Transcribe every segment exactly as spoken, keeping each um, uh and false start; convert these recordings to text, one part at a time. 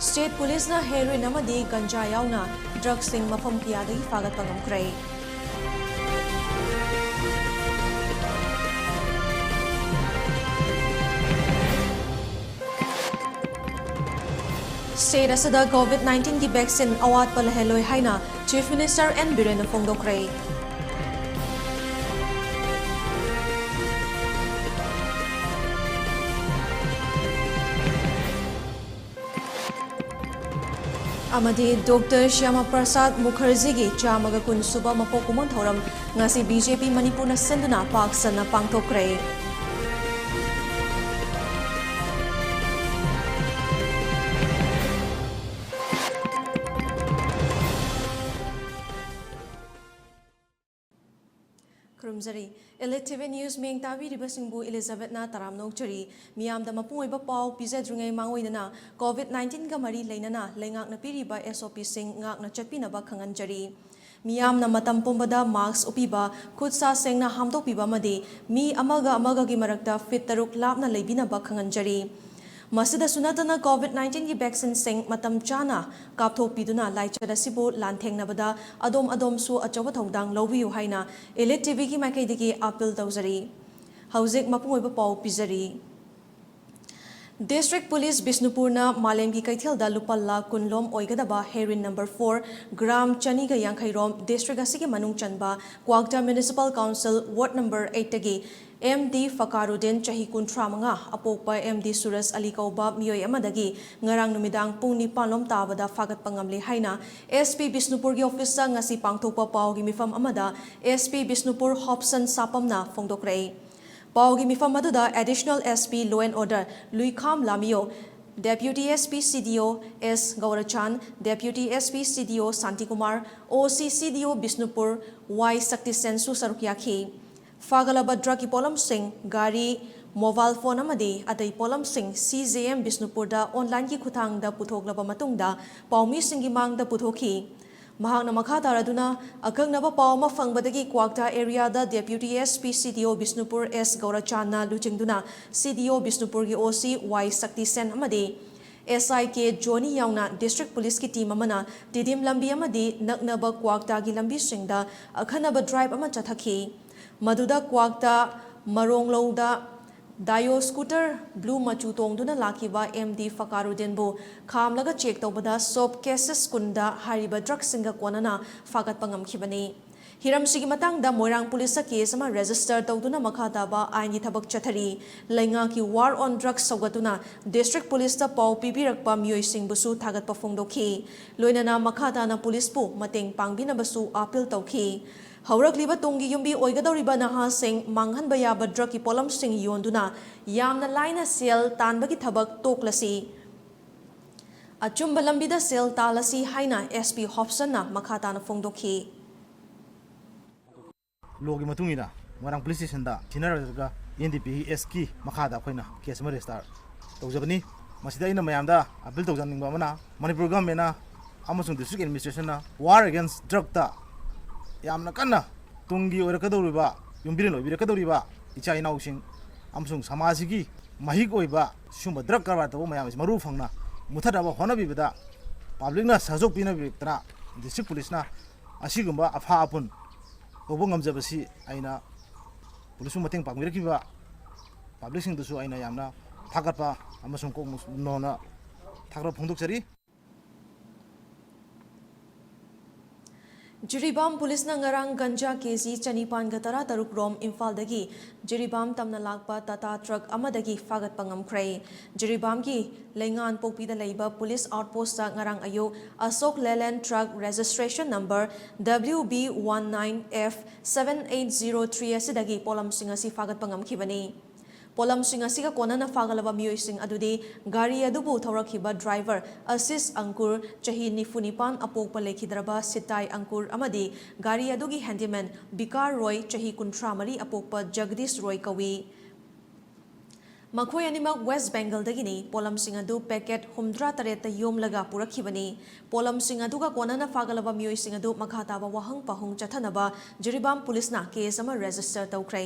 State Police ꯅ heroin ꯑꯃꯗꯤ ꯒꯟꯖꯥ ꯌꯥꯎꯅ drug ꯁꯤꯡ ꯃꯐꯝ ꯀꯌꯥꯗꯒꯤ ꯐꯥꯒꯠꯄ ꯉꯝꯈ꯭ꯔꯦ꯫ State ꯑꯁꯤꯗ COVID nineteen ꯒꯤ vaccine ꯑꯋꯥꯠꯄ ꯂꯩꯍꯜꯂꯣꯏ ꯍꯥꯏꯅ Chief Minister N ꯕꯤꯔꯦꯟꯅ ꯐꯣꯡꯗꯣꯛꯈ꯭ꯔꯦ꯫ ꯑꯃꯗꯤ Doctor Shyama Prasad Mukherjeeꯒꯤ ꯆꯥꯝꯃꯒ ꯀꯨꯟ ꯁꯨꯕ ꯃꯄꯣꯛ ꯀꯨꯝꯑꯣꯟ ꯊꯧꯔꯝ ꯉꯁꯤ BJP ꯃꯅꯤꯄꯨꯔꯅ ꯁꯤꯟꯗꯨꯅ ꯄꯥꯛ ꯁꯟꯅ ꯄꯥꯡꯊꯣꯛꯈ꯭ꯔꯦ꯫ ꯈꯨꯔꯨꯝꯖꯔꯤ꯫ Elite TV News ꯃꯤꯠꯌꯦꯡ ꯇꯥꯕꯤꯔꯤꯕꯁꯤꯡꯕꯨ Elizabethꯅ ꯇꯔꯥꯝꯅ ꯑꯣꯛꯆꯔꯤ꯫ ꯃꯤꯌꯥꯝꯗ ꯃꯄꯨꯡ ꯑꯣꯏꯕ ꯄꯥꯎ ꯄꯤꯖꯗ꯭ꯔꯤꯉꯩ ꯃꯥꯡꯑꯣꯏꯅꯅ COVID nineteenꯒ ꯃꯔꯤ ꯂꯩꯅꯅ ꯂꯩꯉꯥꯛꯅ ꯄꯤꯔꯤꯕ SOPꯁꯤꯡ ꯉꯥꯛꯅ ꯆꯠꯄꯤꯅꯕ ꯈꯪꯍꯟꯖꯔꯤ꯫ ꯃꯤꯌꯥꯝꯅ ꯃꯇꯝ ꯄꯨꯝꯕꯗ mask ꯎꯞꯄꯤꯕ, ꯈꯨꯠ ꯁꯥ ꯁꯦꯡꯅ ꯍꯥꯝꯗꯣꯛꯄꯤꯕ ꯑꯃꯗꯤ ꯃꯤ ꯑꯃꯒ ꯑꯃꯒꯒꯤ ꯃꯔꯛꯇ feet ꯇꯔꯨꯛ ꯂꯥꯞꯅ ꯂꯩꯕꯤꯅꯕ ꯈꯪꯍꯟꯖꯔꯤ꯫ ꯃꯁꯤꯗꯁꯨ ꯅꯠꯇꯅ COVID nineteenꯒꯤ vaccineꯁꯤꯡ ꯃꯇꯝ ꯆꯥꯅ ꯀꯥꯞꯊꯣꯛꯄꯤꯗꯨꯅ ꯂꯥꯏꯆꯠ ꯑꯁꯤꯕꯨ ꯂꯥꯟꯊꯦꯡꯅꯕꯗ ꯑꯗꯣꯝ ꯑꯗꯣꯝꯁꯨ ꯑꯆꯧꯕ ꯊꯧꯗꯥꯡ ꯂꯧꯕꯤꯌꯨ ꯍꯥꯏꯅ Elite TVꯒꯤ ꯃꯥꯏꯀꯩꯗꯒꯤ appeal ꯇꯧꯖꯔꯤ꯫ ꯍꯧꯖꯤꯛ ꯃꯄꯨꯡ ꯑꯣꯏꯕ ꯄꯥꯎ ꯄꯤꯖꯔꯤ꯫ District Police ꯕꯤꯁꯅꯨꯄꯨꯔꯅ ꯃꯥꯂꯦꯝꯒꯤ ꯀꯩꯊꯦꯜꯗ ꯂꯨꯄꯥ ꯂꯥꯈ ꯀꯨꯟ ꯂꯣꯝ ꯑꯣꯏꯒꯗꯕ heroin number four, gram ꯆꯅꯤꯒ ꯌꯥꯡꯈꯩ ꯔꯣꯝ, district ꯑꯁꯤꯒꯤ ꯃꯅꯨꯡ ꯆꯟꯕ ꯀ꯭ꯋꯥꯛꯇꯥ Municipal Council Ward number eightꯇꯒꯤ M D ꯐꯀꯥꯔꯨꯗꯤꯟ, ꯆꯍꯤ ꯀꯨꯟꯊ꯭ꯔꯥ ꯃꯉꯥ, ꯑꯄꯣꯛꯄ M D ꯁꯨꯔꯖ ꯑꯂꯤ ꯀꯧꯕ ꯃꯤꯑꯣꯏ ꯑꯃꯗꯒꯤ ꯉꯔꯥꯡ ꯅꯨꯃꯤꯗꯥꯡ ꯄꯨꯡ ꯅꯤꯄꯥꯟ ꯂꯣꯝ ꯇꯥꯕꯗ ꯐꯥꯒꯠꯄ ꯉꯝꯂꯦ ꯍꯥꯏꯅ SP ꯕꯤꯁꯅꯨꯄꯨꯔꯒꯤ officeꯇ ꯉꯁꯤ ꯄꯥꯡꯊꯣꯛꯄ ꯄꯥꯎꯒꯤ ꯃꯤꯐꯝ ꯑꯃꯗ SP ꯕꯤꯁꯅꯨꯄꯨꯔ ꯍꯣꯞꯁꯟ ꯁꯥꯄꯝꯅ ꯐꯣꯡꯗꯣꯛꯈ꯭ꯔꯦ꯫ ꯄꯥꯎꯒꯤ ꯃꯤꯐꯝ ꯑꯗꯨꯗ Additional SP Law and Order ꯂꯨꯏꯈꯥꯝ ꯂꯥꯃꯤꯌꯣ, Deputy SP CDO S ꯒꯧꯔꯆꯥꯟ, Deputy SP CDO Shantikumar, OC CDO Bishnupur ꯋꯥꯏ ꯁꯛꯇꯤꯁꯦꯟꯁꯨ ꯁꯔꯨꯛ ꯌꯥꯈꯤ꯫ ꯐꯥꯒꯠꯂꯕ drugꯀꯤ ꯄꯣꯠꯂꯝꯁꯤꯡ, ꯒꯥꯔꯤ, mobile phone ꯑꯃꯗꯤ ꯑꯇꯩ ꯄꯣꯠꯂꯝꯁꯤꯡ CJM ꯕꯤꯁꯅꯨꯄꯨꯔꯗ onlineꯒꯤ ꯈꯨꯠꯊꯥꯡꯗ ꯄꯨꯊꯣꯛꯂꯕ ꯃꯇꯨꯡꯗ ꯄꯥꯎꯃꯤꯁꯤꯡꯒꯤ ꯃꯥꯡꯗ ꯄꯨꯊꯣꯛꯈꯤ꯫ ꯃꯍꯥꯛꯅ ꯃꯈꯥ ꯇꯥꯔꯗꯨꯅ, ꯑꯀꯛꯅꯕ ꯄꯥꯎ ꯑꯃ ꯐꯪꯕꯗꯒꯤ ꯀ꯭ꯋꯥꯛꯇꯥ areaꯗ Deputy SP CDO Bishnupur S ꯒꯧꯔꯆꯥꯟꯅ ꯂꯨꯆꯤꯡꯗꯨꯅ CDO ꯕꯤꯁꯅꯨꯄꯨꯔꯒꯤ OC ꯋꯥꯏ ꯁꯛꯇꯤꯁꯦꯟ ꯑꯃꯗꯤ ꯑꯦꯁ ꯑꯥꯏ ꯀꯦ ꯖꯣꯅꯤ ꯌꯥꯎꯅ ꯗꯤꯁꯇ꯭ꯔꯤꯛ ꯄꯨꯂꯤꯁꯀꯤ ꯇꯤꯝ ꯑꯃꯅ ꯇꯤꯗꯤꯝ ꯂꯝꯕꯤ ꯑꯃꯗꯤ ꯅꯛꯅꯕ ꯀ꯭ꯋꯥꯛꯇꯥꯒꯤ ꯂꯝꯕꯤꯁꯤꯡꯗ ꯑꯈꯟꯅꯕ ꯗ꯭ꯔꯥꯏꯚ ꯑꯃ ꯆꯠꯊꯈꯤ꯫ ꯃꯗꯨꯗ ꯀ꯭ꯋꯥꯛꯇꯥ, ꯃꯔꯣꯡꯂꯧꯗ ꯗꯥꯏꯑꯣ ꯁ꯭ꯀꯨꯇꯔ ꯕ꯭ꯂꯨ ꯃꯆꯨ ꯇꯣꯡꯗꯨꯅ ꯂꯥꯛꯈꯤꯕ ꯑꯦꯝ ꯗꯤ ꯐꯀꯥꯔꯨꯗꯤꯟꯕꯨ ꯈꯥꯝꯂꯒ ꯆꯦꯛ ꯇꯧꯕꯗ ꯁꯣꯞ ꯀꯦꯁꯦꯁ ꯀꯨꯟꯗ ꯍꯥꯏꯔꯤꯕ ꯗ꯭ꯔꯒꯁꯤꯡꯒ ꯀꯣꯟꯅꯅ ꯐꯥꯒꯠꯄ ꯉꯝꯈꯤꯕꯅꯤ꯫ ꯍꯤꯔꯝꯁꯤꯒꯤ ꯃꯇꯥꯡꯗ ꯃꯣꯏꯔꯥꯡ ꯄꯨꯂꯤꯁꯇ ꯀꯦꯁ ꯑꯃ ꯔꯦꯖꯤꯁꯇꯔ ꯇꯧꯗꯨꯅ ꯃꯈꯥ ꯇꯥꯕ ꯑꯥꯏꯟꯒꯤ ꯊꯕꯛ ꯆꯠꯊꯔꯤ꯫ ꯂꯩꯉꯥꯛꯀꯤ ꯋꯥꯔ ꯑꯣꯟ ꯗ꯭ꯔꯒꯁ ꯁꯧꯒꯠꯇꯨꯅ ꯗꯤꯁꯇ꯭ꯔꯤꯛ ꯄꯨꯂꯤꯁꯇ ꯄꯥꯎ ꯄꯤꯕꯤꯔꯛꯄ ꯃꯤꯑꯣꯏꯁꯤꯡꯕꯨꯁꯨ ꯊꯥꯒꯠꯄ ꯐꯣꯡꯗꯣꯛꯈꯤ꯫ ꯂꯣꯏꯅꯅ ꯃꯈꯥ ꯇꯥꯅ ꯄꯨꯂꯤꯁꯄꯨ ꯃꯇꯦꯡ ꯄꯥꯡꯕꯤꯅꯕꯁꯨ ꯑꯥꯄꯤꯜ ꯇꯧꯈꯤ꯫ ꯍꯧꯔꯛꯂꯤꯕ ꯇꯨꯡꯒꯤ ꯌꯨꯝꯕꯤ ꯑꯣꯏꯒꯗꯧꯔꯤꯕ ꯅꯍꯥꯁꯤꯡ ꯃꯥꯡꯍꯟꯕ ꯌꯥꯕ ꯗ꯭ꯔꯒꯀꯤ ꯄꯣꯠꯂꯝꯁꯤꯡ ꯌꯣꯟꯗꯨꯅ ꯌꯥꯝꯅ ꯂꯥꯏꯅ ꯁꯦꯜ ꯇꯥꯟꯕꯒꯤ ꯊꯕꯛ ꯇꯣꯛꯂꯁꯤ꯫ ꯑꯆꯨꯝꯕ ꯂꯝꯕꯤꯗ ꯁꯦꯜ ꯇꯥꯜꯂꯁꯤ ꯍꯥꯏꯅ ꯑꯦꯁ ꯄꯤ ꯍꯣꯞꯁꯟꯅ ꯃꯈꯥ ꯇꯥꯅ ꯐꯣꯡꯗꯣꯛꯈꯤ꯫ ꯂꯣꯒꯤ ꯃꯇꯨꯡ ꯏꯟꯅ ꯃꯣꯏꯔꯥꯡ ꯄꯨꯂꯤꯁ ꯁ꯭ꯇꯦꯁꯟꯗ ꯁꯤꯅꯔꯒ ꯑꯦꯟ ꯗꯤ ꯄꯤ ꯑꯦꯁꯀꯤ ꯃꯈꯥꯗ ꯑꯩꯈꯣꯏꯅ ꯀꯦꯁ ꯑꯃ ꯔꯦꯖꯤꯁꯇꯥꯔ ꯇꯧꯖꯕꯅꯤ꯫ ꯃꯁꯤꯗ ꯑꯩꯅ ꯃꯌꯥꯝꯗ ꯑꯄꯤꯜ ꯇꯧꯖꯅꯤꯡꯕ ꯑꯃꯅ, ꯃꯅꯤꯄꯨꯔ ꯒꯚꯔꯟꯃꯦꯟꯅ ꯑꯃꯁꯨꯡ ꯗꯤꯁꯇ꯭ꯔꯤꯛ ꯑꯦꯗꯃꯤꯅꯤꯁꯇ꯭ꯔꯦꯁꯟꯅ ꯋꯥꯔ ꯑꯦꯒꯦꯟꯁ ꯗ꯭ꯔꯒꯇ ꯌꯥꯝꯅ ꯀꯟꯅ ꯇꯨꯡꯒꯤ ꯑꯣꯏꯔꯛꯀꯗꯧꯔꯤꯕ, ꯌꯨꯝꯕꯤꯔꯦꯟ ꯑꯣꯏꯕꯤꯔꯛꯀꯗꯧꯔꯤꯕ ꯏꯆꯥ ꯏꯅꯥꯎꯁꯤꯡ ꯑꯃꯁꯨꯡ ꯁꯃꯥꯖꯁꯤꯒꯤ ꯃꯍꯤꯛ ꯑꯣꯏꯕ ꯁꯤꯒꯨꯝꯕ ꯗ꯭ꯔꯒ ꯀꯔꯕꯥꯔ ꯇꯧꯕ ꯃꯌꯥꯝ ꯑꯁꯤ ꯃꯔꯨ ꯐꯪꯅ ꯃꯨꯊꯠꯅꯕ ꯍꯣꯠꯅꯕꯤꯕꯗ ꯄꯕ꯭ꯂꯤꯛꯅ ꯁꯍꯖꯣꯛ ꯄꯤꯅꯕꯤꯔꯛꯇꯅ ꯗꯤꯁꯇ꯭ꯔꯤꯛ ꯄꯨꯂꯤꯁꯅ ꯑꯁꯤꯒꯨꯝꯕ ꯑꯐꯥ ꯑꯄꯨꯟ ꯇꯧꯕ ꯉꯝꯖꯕꯁꯤ ꯑꯩꯅ ꯄꯨꯂꯤꯁꯄꯨ ꯃꯇꯦꯡ ꯄꯥꯡꯕꯤꯔꯛꯈꯤꯕ ꯄꯕ꯭ꯂꯤꯛꯁꯤꯡꯗꯨꯁꯨ ꯑꯩꯅ ꯌꯥꯝꯅ ꯊꯥꯒꯠꯄ ꯑꯃꯁꯨꯡ ꯀꯣꯛ ꯅꯣꯟꯅ ꯊꯥꯒꯠꯄ ꯐꯣꯡꯗꯣꯛꯆꯔꯤ꯫ ꯖꯤꯔꯤꯕꯥꯝ ꯄꯨꯂꯤꯁꯅ ꯉꯔꯥꯡ ꯒꯟꯖꯥ ꯀꯦꯖꯤ ꯆꯅꯤꯄꯥꯟꯒ ꯇꯔꯥꯇꯔꯨꯛ ꯔꯣꯝ ꯏꯝꯐꯥꯜꯗꯒꯤ ꯖꯤꯔꯤꯕꯥꯝ ꯇꯝꯅ ꯂꯥꯛꯄ ꯇꯥꯇꯥ ꯇ꯭ꯔꯛ ꯑꯃꯗꯒꯤ ꯐꯥꯒꯠꯄ ꯉꯝꯈ꯭ꯔꯦ꯫ ꯖꯤꯔꯤꯕꯥꯝꯒꯤ ꯂꯩꯉꯥꯟꯄꯣꯛꯄꯤꯗ ꯂꯩꯕ ꯄꯨꯂꯤꯁ ꯑꯥꯎꯠꯄꯣꯁꯇ ꯉꯔꯥꯡ ꯑꯌꯨꯛ Ashok Leyland truck registration number W B one nine F seven eight zero three ꯑꯁꯤꯗꯒꯤ ꯄꯣꯠꯂꯝꯁꯤꯡ ꯑꯁꯤ ꯐꯥꯒꯠꯄ ꯉꯝꯈꯤꯕꯅꯤ꯫ ꯄꯣꯠꯂꯝꯁꯤꯡ ꯑꯁꯤꯒ ꯀꯣꯟꯅꯅ ꯐꯥꯒꯠꯂꯕ ꯃꯤꯑꯣꯏꯁꯤꯡ ꯑꯗꯨꯗꯤ ꯒꯥꯔꯤ ꯑꯗꯨꯕꯨ ꯊꯧꯔꯛꯈꯤꯕ ꯗ꯭ꯔꯥꯏꯚꯔ ꯑꯁꯤꯁ ꯑꯪꯀꯨꯔ, ꯆꯍꯤ ꯅꯤꯐꯨ ꯅꯤꯄꯥꯟ, ꯑꯄꯣꯛꯄ ꯂꯩꯈꯤꯗ꯭ꯔꯕ ꯁꯤꯇꯥꯏ ꯑꯪꯀꯨꯔ ꯑꯃꯗꯤ ꯒꯥꯔꯤ ꯑꯗꯨꯒꯤ ꯍꯦꯟꯗꯤꯃꯦꯟ ꯕꯤꯀꯥꯔ ꯔꯣꯏ, ꯆꯍꯤ ꯀꯨꯟꯊ꯭ꯔꯥ ꯃꯔꯤ, ꯑꯄꯣꯛꯄ ꯖꯒꯗꯤꯁ ꯔꯣꯏ ꯀꯧꯏ꯫ ꯃꯈꯣꯏ ꯑꯅꯤꯃꯛ ꯋꯦꯁ ꯕꯦꯡꯒꯜꯗꯒꯤꯅꯤ꯫ ꯄꯣꯠꯂꯝꯁꯤꯡ ꯑꯗꯨ ꯄꯦꯀꯦꯠ ꯍꯨꯝꯗ꯭ꯔꯥ ꯇꯔꯦꯠꯇ ꯌꯣꯝꯂꯒ ꯄꯨꯔꯛꯈꯤꯕꯅꯤ꯫ ꯄꯣꯠꯂꯝꯁꯤꯡ ꯑꯗꯨꯒ ꯀꯣꯟꯅꯅ ꯐꯥꯒꯠꯂꯕ ꯃꯤꯑꯣꯏꯁꯤꯡ ꯑꯗꯨ ꯃꯈꯥ ꯇꯥꯕ ꯋꯥꯍꯪ ꯄꯥꯎꯍꯪ ꯆꯠꯊꯅꯕ ꯖꯤꯔꯤꯕꯥꯝ ꯄꯨꯂꯤꯁꯅ ꯀꯦꯁ ꯑꯃ ꯔꯦꯖꯤꯁꯇꯔ ꯇꯧꯈ꯭ꯔꯦ꯫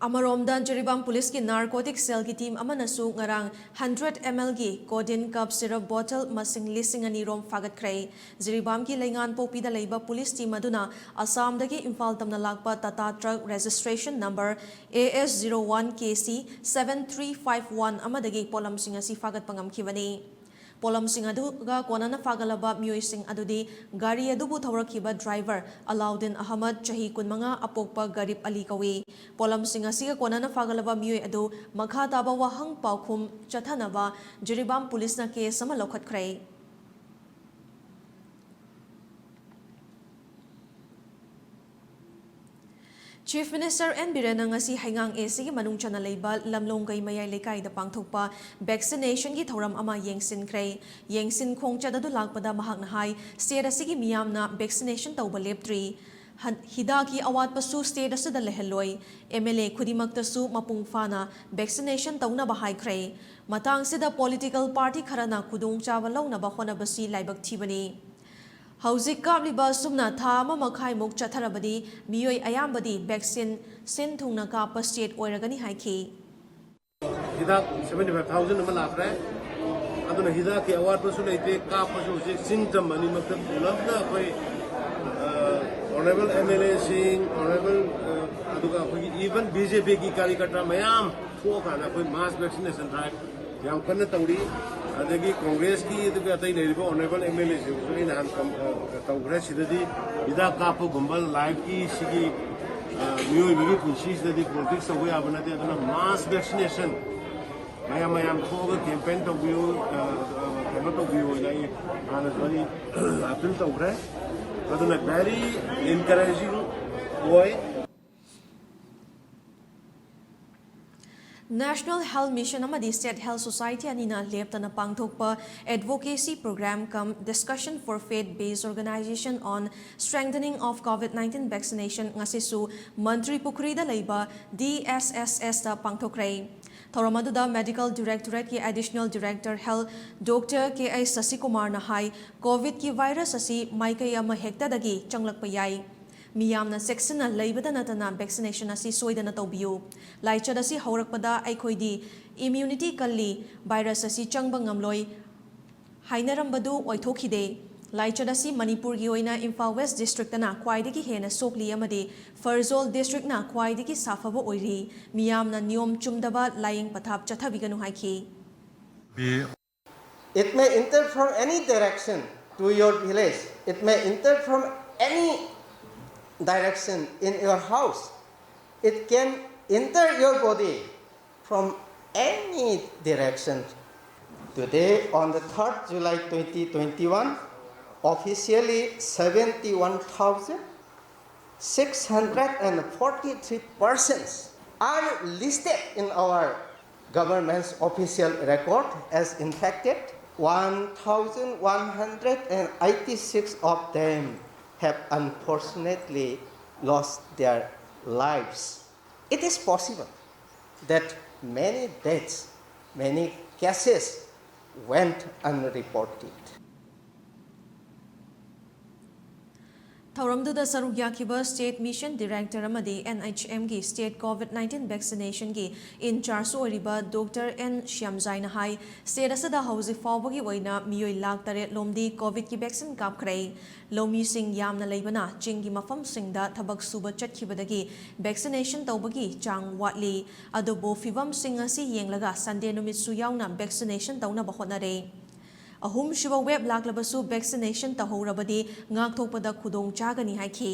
ꯑꯃꯔꯣꯝꯗ, ꯖꯤꯔꯤꯕꯥꯝ ꯄꯨꯂꯤꯁꯀꯤ ꯅꯥꯔꯀꯣꯇꯤꯛ ꯁꯦꯜꯒꯤ ꯇꯤꯝ ꯑꯃꯅꯁꯨ ꯉꯔꯥꯡ ꯍꯟꯗ꯭ꯔꯦꯠ ꯑꯦꯝ ꯑꯦꯜꯒꯤ ꯀꯣꯗꯤꯟ ꯀꯞ ꯁꯤꯔꯞ ꯕꯣꯇꯜ ꯃꯁꯤꯡ ꯂꯤꯁꯤꯡ ꯑꯅꯤ ꯔꯣꯝ ꯐꯥꯒꯠꯈ꯭ꯔꯦ꯫ ꯖꯤꯔꯤꯕꯥꯝꯒꯤ ꯂꯩꯉꯥꯟꯄꯣꯛꯄꯤꯗ ꯂꯩꯕ ꯄꯨꯂꯤꯁ ꯇꯤꯝ ꯑꯗꯨꯅ ꯑꯁꯥꯝꯗꯒꯤ ꯏꯝꯐꯥꯜ ꯇꯝꯅ ꯂꯥꯛꯄ Tata truck registration number A S zero one K C seven three five one ꯑꯃꯗꯒꯤ ꯄꯣꯠꯂꯝꯁꯤꯡ ꯑꯁꯤ ꯐꯥꯒꯠꯄ ꯉꯝꯈꯤꯕꯅꯤ꯫ ꯄꯣꯠꯂꯝꯁꯤꯡ ꯑꯗꯨꯒ ꯀꯣꯟꯅꯅ ꯐꯥꯒꯠꯂꯕ ꯃꯤꯑꯣꯏꯁꯤꯡ ꯑꯗꯨꯗꯤ ꯒꯥꯔꯤ ꯑꯗꯨꯕꯨ ꯊꯧꯔꯛꯈꯤꯕ ꯗ꯭ꯔꯥꯏꯚꯔ ꯑꯂꯥꯎꯗꯤꯟ ꯑꯍꯃꯗ, ꯆꯍꯤ ꯀꯨꯟꯃꯉꯥ, ꯑꯄꯣꯛꯄ ꯒꯔꯤꯕ ꯑꯂꯤ ꯀꯧꯏ꯫ ꯄꯣꯠꯂꯝꯁꯤꯡ ꯑꯁꯤꯒ ꯀꯣꯟꯅꯅ ꯐꯥꯒꯠꯂꯕ ꯃꯤꯑꯣꯏ ꯑꯗꯨ ꯃꯈꯥ ꯇꯥꯕ ꯋꯥꯍꯪ ꯄꯥꯎꯈꯨꯝ ꯆꯠꯊꯅꯕ ꯖꯤꯔꯤꯕꯥꯝ ꯄꯨꯂꯤꯁꯅ ꯀꯦꯁ ꯑꯃ ꯂꯧꯈꯠꯈ꯭ꯔꯦ꯫ ꯆꯤꯐ ꯃꯤꯅꯤꯁꯇꯔ ꯑꯦꯟ ꯕꯤꯔꯦꯟꯅ ꯉꯁꯤ ꯍꯩꯉꯥꯡ ꯑꯦ ꯁꯤꯒꯤ ꯃꯅꯨꯡ ꯆꯟꯅ ꯂꯩꯕ ꯂꯝꯂꯣꯡꯒꯩ ꯃꯌꯥꯏ ꯂꯩꯀꯥꯏꯗ ꯄꯥꯡꯊꯣꯛꯄ ꯚꯦꯛꯁꯤꯅꯦꯁꯟꯒꯤ ꯊꯧꯔꯝ ꯑꯃ ꯌꯦꯡꯁꯤꯟꯈ꯭ꯔꯦ꯫ ꯌꯦꯡꯁꯤꯟ ꯈꯣꯡꯆꯠ ꯑꯗꯨ ꯂꯥꯛꯄꯗ ꯃꯍꯥꯛꯅ ꯍꯥꯏ, ꯁ꯭ꯇꯦꯠ ꯑꯁꯤꯒꯤ ꯃꯤꯌꯥꯝꯅ ꯚꯦꯛꯁꯤꯅꯦꯁꯟ ꯇꯧꯕ ꯂꯦꯞꯇ꯭ꯔꯤ꯫ ꯍꯟ-, ꯍꯤꯗꯥꯛꯀꯤ ꯑꯋꯥꯠꯄꯁꯨ ꯁ꯭ꯇꯦꯠ ꯑꯁꯤꯗ ꯂꯩꯍꯜꯂꯣꯏ꯫ ꯑꯦꯝ ꯑꯦꯜ ꯑꯦ ꯈꯨꯗꯤꯡꯃꯛꯇꯁꯨ ꯃꯄꯨꯡ ꯐꯥꯅ ꯚꯦꯛꯁꯤꯅꯦꯁꯟ ꯇꯧꯅꯕ ꯍꯥꯏꯈ꯭ꯔꯦ꯫ ꯃꯇꯥꯡꯁꯤꯗ ꯄꯣꯂꯤꯇꯤꯀꯦꯜ ꯄꯥꯔꯇꯤ ꯈꯔꯅ ꯈꯨꯗꯣꯡꯆꯥꯕ ꯂꯧꯅꯕ ꯍꯣꯠꯅꯕꯁꯤ ꯂꯥꯏꯕꯛ ꯊꯤꯕꯅꯤ꯫ ꯍꯧꯖꯤꯛ ꯀꯥꯞꯂꯤꯕ ꯑꯁꯨꯝꯅ ꯊꯥ ꯑꯃ ꯃꯈꯥꯏꯃꯨꯛ ꯆꯠꯊꯔꯕꯗꯤ ꯃꯤꯑꯣꯏ ꯑꯌꯥꯝꯕꯗꯤ ꯚꯦꯛꯁꯤꯟ ꯁꯤꯟ ꯊꯨꯡꯅ ꯀꯥꯞꯄ ꯁ꯭ꯇꯦꯠ ꯑꯣꯏꯔꯒꯅꯤ ꯍꯥꯏꯈꯤ꯫ ꯍꯤꯗꯥꯛ seventy five thousand ꯑꯃ ꯂꯥꯛꯈ꯭ꯔꯦ꯫ ꯑꯗꯨꯅ ꯍꯤꯗꯥꯛꯀꯤ ꯑꯋꯥꯠꯄꯁꯨ ꯂꯩꯇꯦ, ꯀꯥꯞꯄꯁꯨ ꯍꯧꯖꯤꯛ ꯆꯤꯡ ꯇꯝ ꯑꯅꯤꯃꯛꯇ ꯄꯨꯂꯞꯅ ꯑꯩꯈꯣꯏ, ꯑ, ꯑꯣꯅꯔꯦꯕꯜ ꯑꯦꯝ ꯑꯦꯜ ꯑꯦꯁꯤꯡ, ꯑꯣꯅꯔꯦꯕꯜ, ꯑ, ꯑꯗꯨꯒ ꯑꯩꯈꯣꯏꯒꯤ even ꯕꯤ ꯖꯦ ꯄꯤꯒꯤ ꯀꯥꯔꯤꯀꯔꯇꯥ ꯃꯌꯥꯝ ꯊꯣꯛꯑꯀꯥꯟꯗ ꯑꯩꯈꯣꯏ ꯃꯥꯁ ꯚꯦꯛꯁꯤꯅꯦꯁꯟ ꯗ꯭ꯔꯥꯏꯚ ꯌꯥꯝ ꯀꯟꯅ ꯇꯧꯔꯤ꯫ ꯑꯗꯒꯤ ꯀꯣꯡꯒ꯭ꯔꯦꯁꯀꯤ ꯑꯗꯨꯒ ꯑꯇꯩ ꯂꯩꯔꯤꯕ ꯑꯣꯅꯔꯦꯕꯜ ꯑꯦꯝ ꯑꯦꯜ ꯑꯦꯁꯤꯡꯁꯨ ꯑꯩ ꯅꯍꯥꯟ ꯀꯝ-, ꯑ, ꯇꯧꯈ꯭ꯔꯦ꯫ ꯁꯤꯗꯗꯤ ꯍꯤꯗꯥꯛ ꯀꯥꯞꯄꯒꯨꯝꯕ ꯂꯥꯏꯐꯀꯤ ꯁꯤꯒꯤ, ꯑ, ꯃꯤꯑꯣꯏꯕꯒꯤ ꯄꯨꯟꯁꯤꯁꯤꯗꯗꯤ ꯄꯣꯂꯤꯇꯤꯛꯁ ꯇꯧꯕ ꯌꯥꯕ ꯅꯠꯇꯦ꯫ ꯑꯗꯨꯅ ꯃꯥꯁ ꯚꯦꯛꯁꯤꯅꯦꯁꯟ ꯃꯌꯥꯝ ꯃꯌꯥꯝ ꯊꯣꯛꯑꯒ ꯀꯦꯝꯄꯦꯟ ꯇꯧꯕꯤꯌꯨ, ꯑ, ꯑ, ꯀꯩꯅꯣ ꯇꯧꯕꯤꯌꯨ ꯍꯥꯏꯅ ꯑꯩ ꯍꯥꯟꯅꯁꯨ ꯑꯩ ꯑꯄꯤꯜ ꯇꯧꯈ꯭ꯔꯦ꯫ ꯑꯗꯨꯅ very encouraging ꯑꯣꯏ꯫ National Health Mission ꯑꯃꯗꯤ State Health Society ꯑꯅꯤꯅ ꯂꯦꯞꯇꯅ ꯄꯥꯡꯊꯣꯛꯄ Advocacy Program cum Discussion for Faith Based Organization on Strengthening of COVID nineteen Vaccination ꯉꯁꯤꯁꯨ ꯃꯟꯇ꯭ꯔꯤ ꯄꯨꯈ꯭ꯔꯤꯗ ꯂꯩꯕ ꯗꯤ ꯑꯦꯁ ꯑꯦꯁ ꯑꯦꯁꯇ ꯄꯥꯡꯊꯣꯛꯈ꯭ꯔꯦ꯫ ꯊꯧꯔꯝ ꯑꯗꯨꯗ Medical Directorateꯀꯤ Additional Director Health Doctor ꯀꯦ ꯑꯩꯆ ꯁꯁꯤꯀꯨꯃꯥꯔꯅ ꯍꯥꯏ, ꯀꯣꯚꯤꯗꯀꯤ ꯚꯥꯏꯔꯁ ꯑꯁꯤ ꯃꯥꯏꯀꯩ ꯑꯃ ꯍꯦꯛꯇꯗꯒꯤ ꯆꯪꯂꯛꯄ ꯌꯥꯏ꯫ ꯃꯤꯌꯥꯝꯅ ꯆꯦꯛꯁꯤꯟꯅ ꯂꯩꯕꯗ ꯅꯠꯇꯅ vaccination ꯑꯁꯤ ꯁꯣꯏꯗꯅ ꯇꯧꯕꯤꯌꯨ꯫ ꯂꯥꯏꯆꯠ ꯑꯁꯤ ꯍꯧꯔꯛꯄꯗ ꯑꯩꯈꯣꯏꯗꯤ immunity ꯀꯜꯂꯤ, virus ꯑꯁꯤ ꯆꯪꯕ ꯉꯝꯂꯣꯏ ꯍꯥꯏꯅꯔꯝꯕꯗꯨ ꯑꯣꯏꯊꯣꯛꯈꯤꯗꯦ꯫ ꯂꯥꯏꯆꯠ ꯑꯁꯤ ꯃꯅꯤꯄꯨꯔꯒꯤ ꯑꯣꯏꯅ ꯏꯝꯐꯥꯜ West districtꯇꯅ ꯈ꯭ꯋꯥꯏꯗꯒꯤ ꯍꯦꯟꯅ ꯁꯣꯛꯂꯤ ꯑꯃꯗꯤ ꯐꯔꯖꯣꯜ districtꯅ ꯈ꯭ꯋꯥꯏꯗꯒꯤ ꯁꯥꯐꯕ ꯑꯣꯏꯔꯤ꯫ ꯃꯤꯌꯥꯝꯅ ꯅꯤꯌꯣꯝ ꯆꯨꯝꯗꯕ ꯂꯥꯏꯌꯦꯡ ꯄꯊꯥꯞ ꯆꯠꯊꯕꯤꯒꯅꯨ ꯍꯥꯏꯈꯤ꯫ It may enter from any direction to your village. It may enter from any direction in your house. It can enter your body from any direction. Today, on the third July twenty twenty-one, officially seventy-one thousand six hundred forty-three persons are listed in our government's official record as infected. One thousand one hundred eighty-six of them have unfortunately lost their lives. It is possible that many deaths, many cases went unreported. ꯊꯧꯔꯝꯗꯨꯗ ꯁꯔꯨꯛ ꯌꯥꯈꯤꯕ State Mission Director ꯑꯃꯗꯤ NHMꯒꯤ State COVID nineteen vaccinationꯒꯤ in charge ꯑꯣꯏꯔꯤꯕ Doctor N ꯁ꯭ꯌꯥꯝꯖꯥꯏꯅ ꯍꯥꯏ, state ꯑꯁꯤꯗ ꯍꯧꯖꯤꯛ ꯐꯥꯎꯕꯒꯤ ꯑꯣꯏꯅ ꯃꯤꯑꯣꯏ ꯂꯥꯈ ꯇꯔꯦꯠ ꯂꯣꯝꯗꯤ COVIDꯀꯤ vaccine ꯀꯥꯞꯈ꯭ꯔꯦ꯫ ꯂꯧꯃꯤꯁꯤꯡ ꯌꯥꯝꯅ ꯂꯩꯕꯅ ꯆꯤꯡꯒꯤ ꯃꯐꯝꯁꯤꯡꯗ ꯊꯕꯛ ꯁꯨꯕ ꯆꯠꯈꯤꯕꯗꯒꯤ vaccination ꯇꯧꯕꯒꯤ ꯆꯥꯡ ꯋꯥꯠꯂꯤ꯫ ꯑꯗꯨꯕꯨ ꯐꯤꯚꯝꯁꯤꯡ ꯑꯁꯤ ꯌꯦꯡꯂꯒ Sunday ꯅꯨꯃꯤꯠꯁꯨ ꯌꯥꯎꯅ vaccination ꯇꯧꯅꯕ ꯍꯣꯠꯅꯔꯦ꯫ ꯑꯍꯨꯝꯁꯨꯕ wave ꯂꯥꯛꯂꯕꯁꯨ vaccination ꯇꯧꯍꯧꯔꯕꯗꯤ ꯉꯥꯛꯊꯣꯛꯄꯗ ꯈꯨꯗꯣꯡ ꯆꯥꯒꯅꯤ ꯍꯥꯏꯈꯤ꯫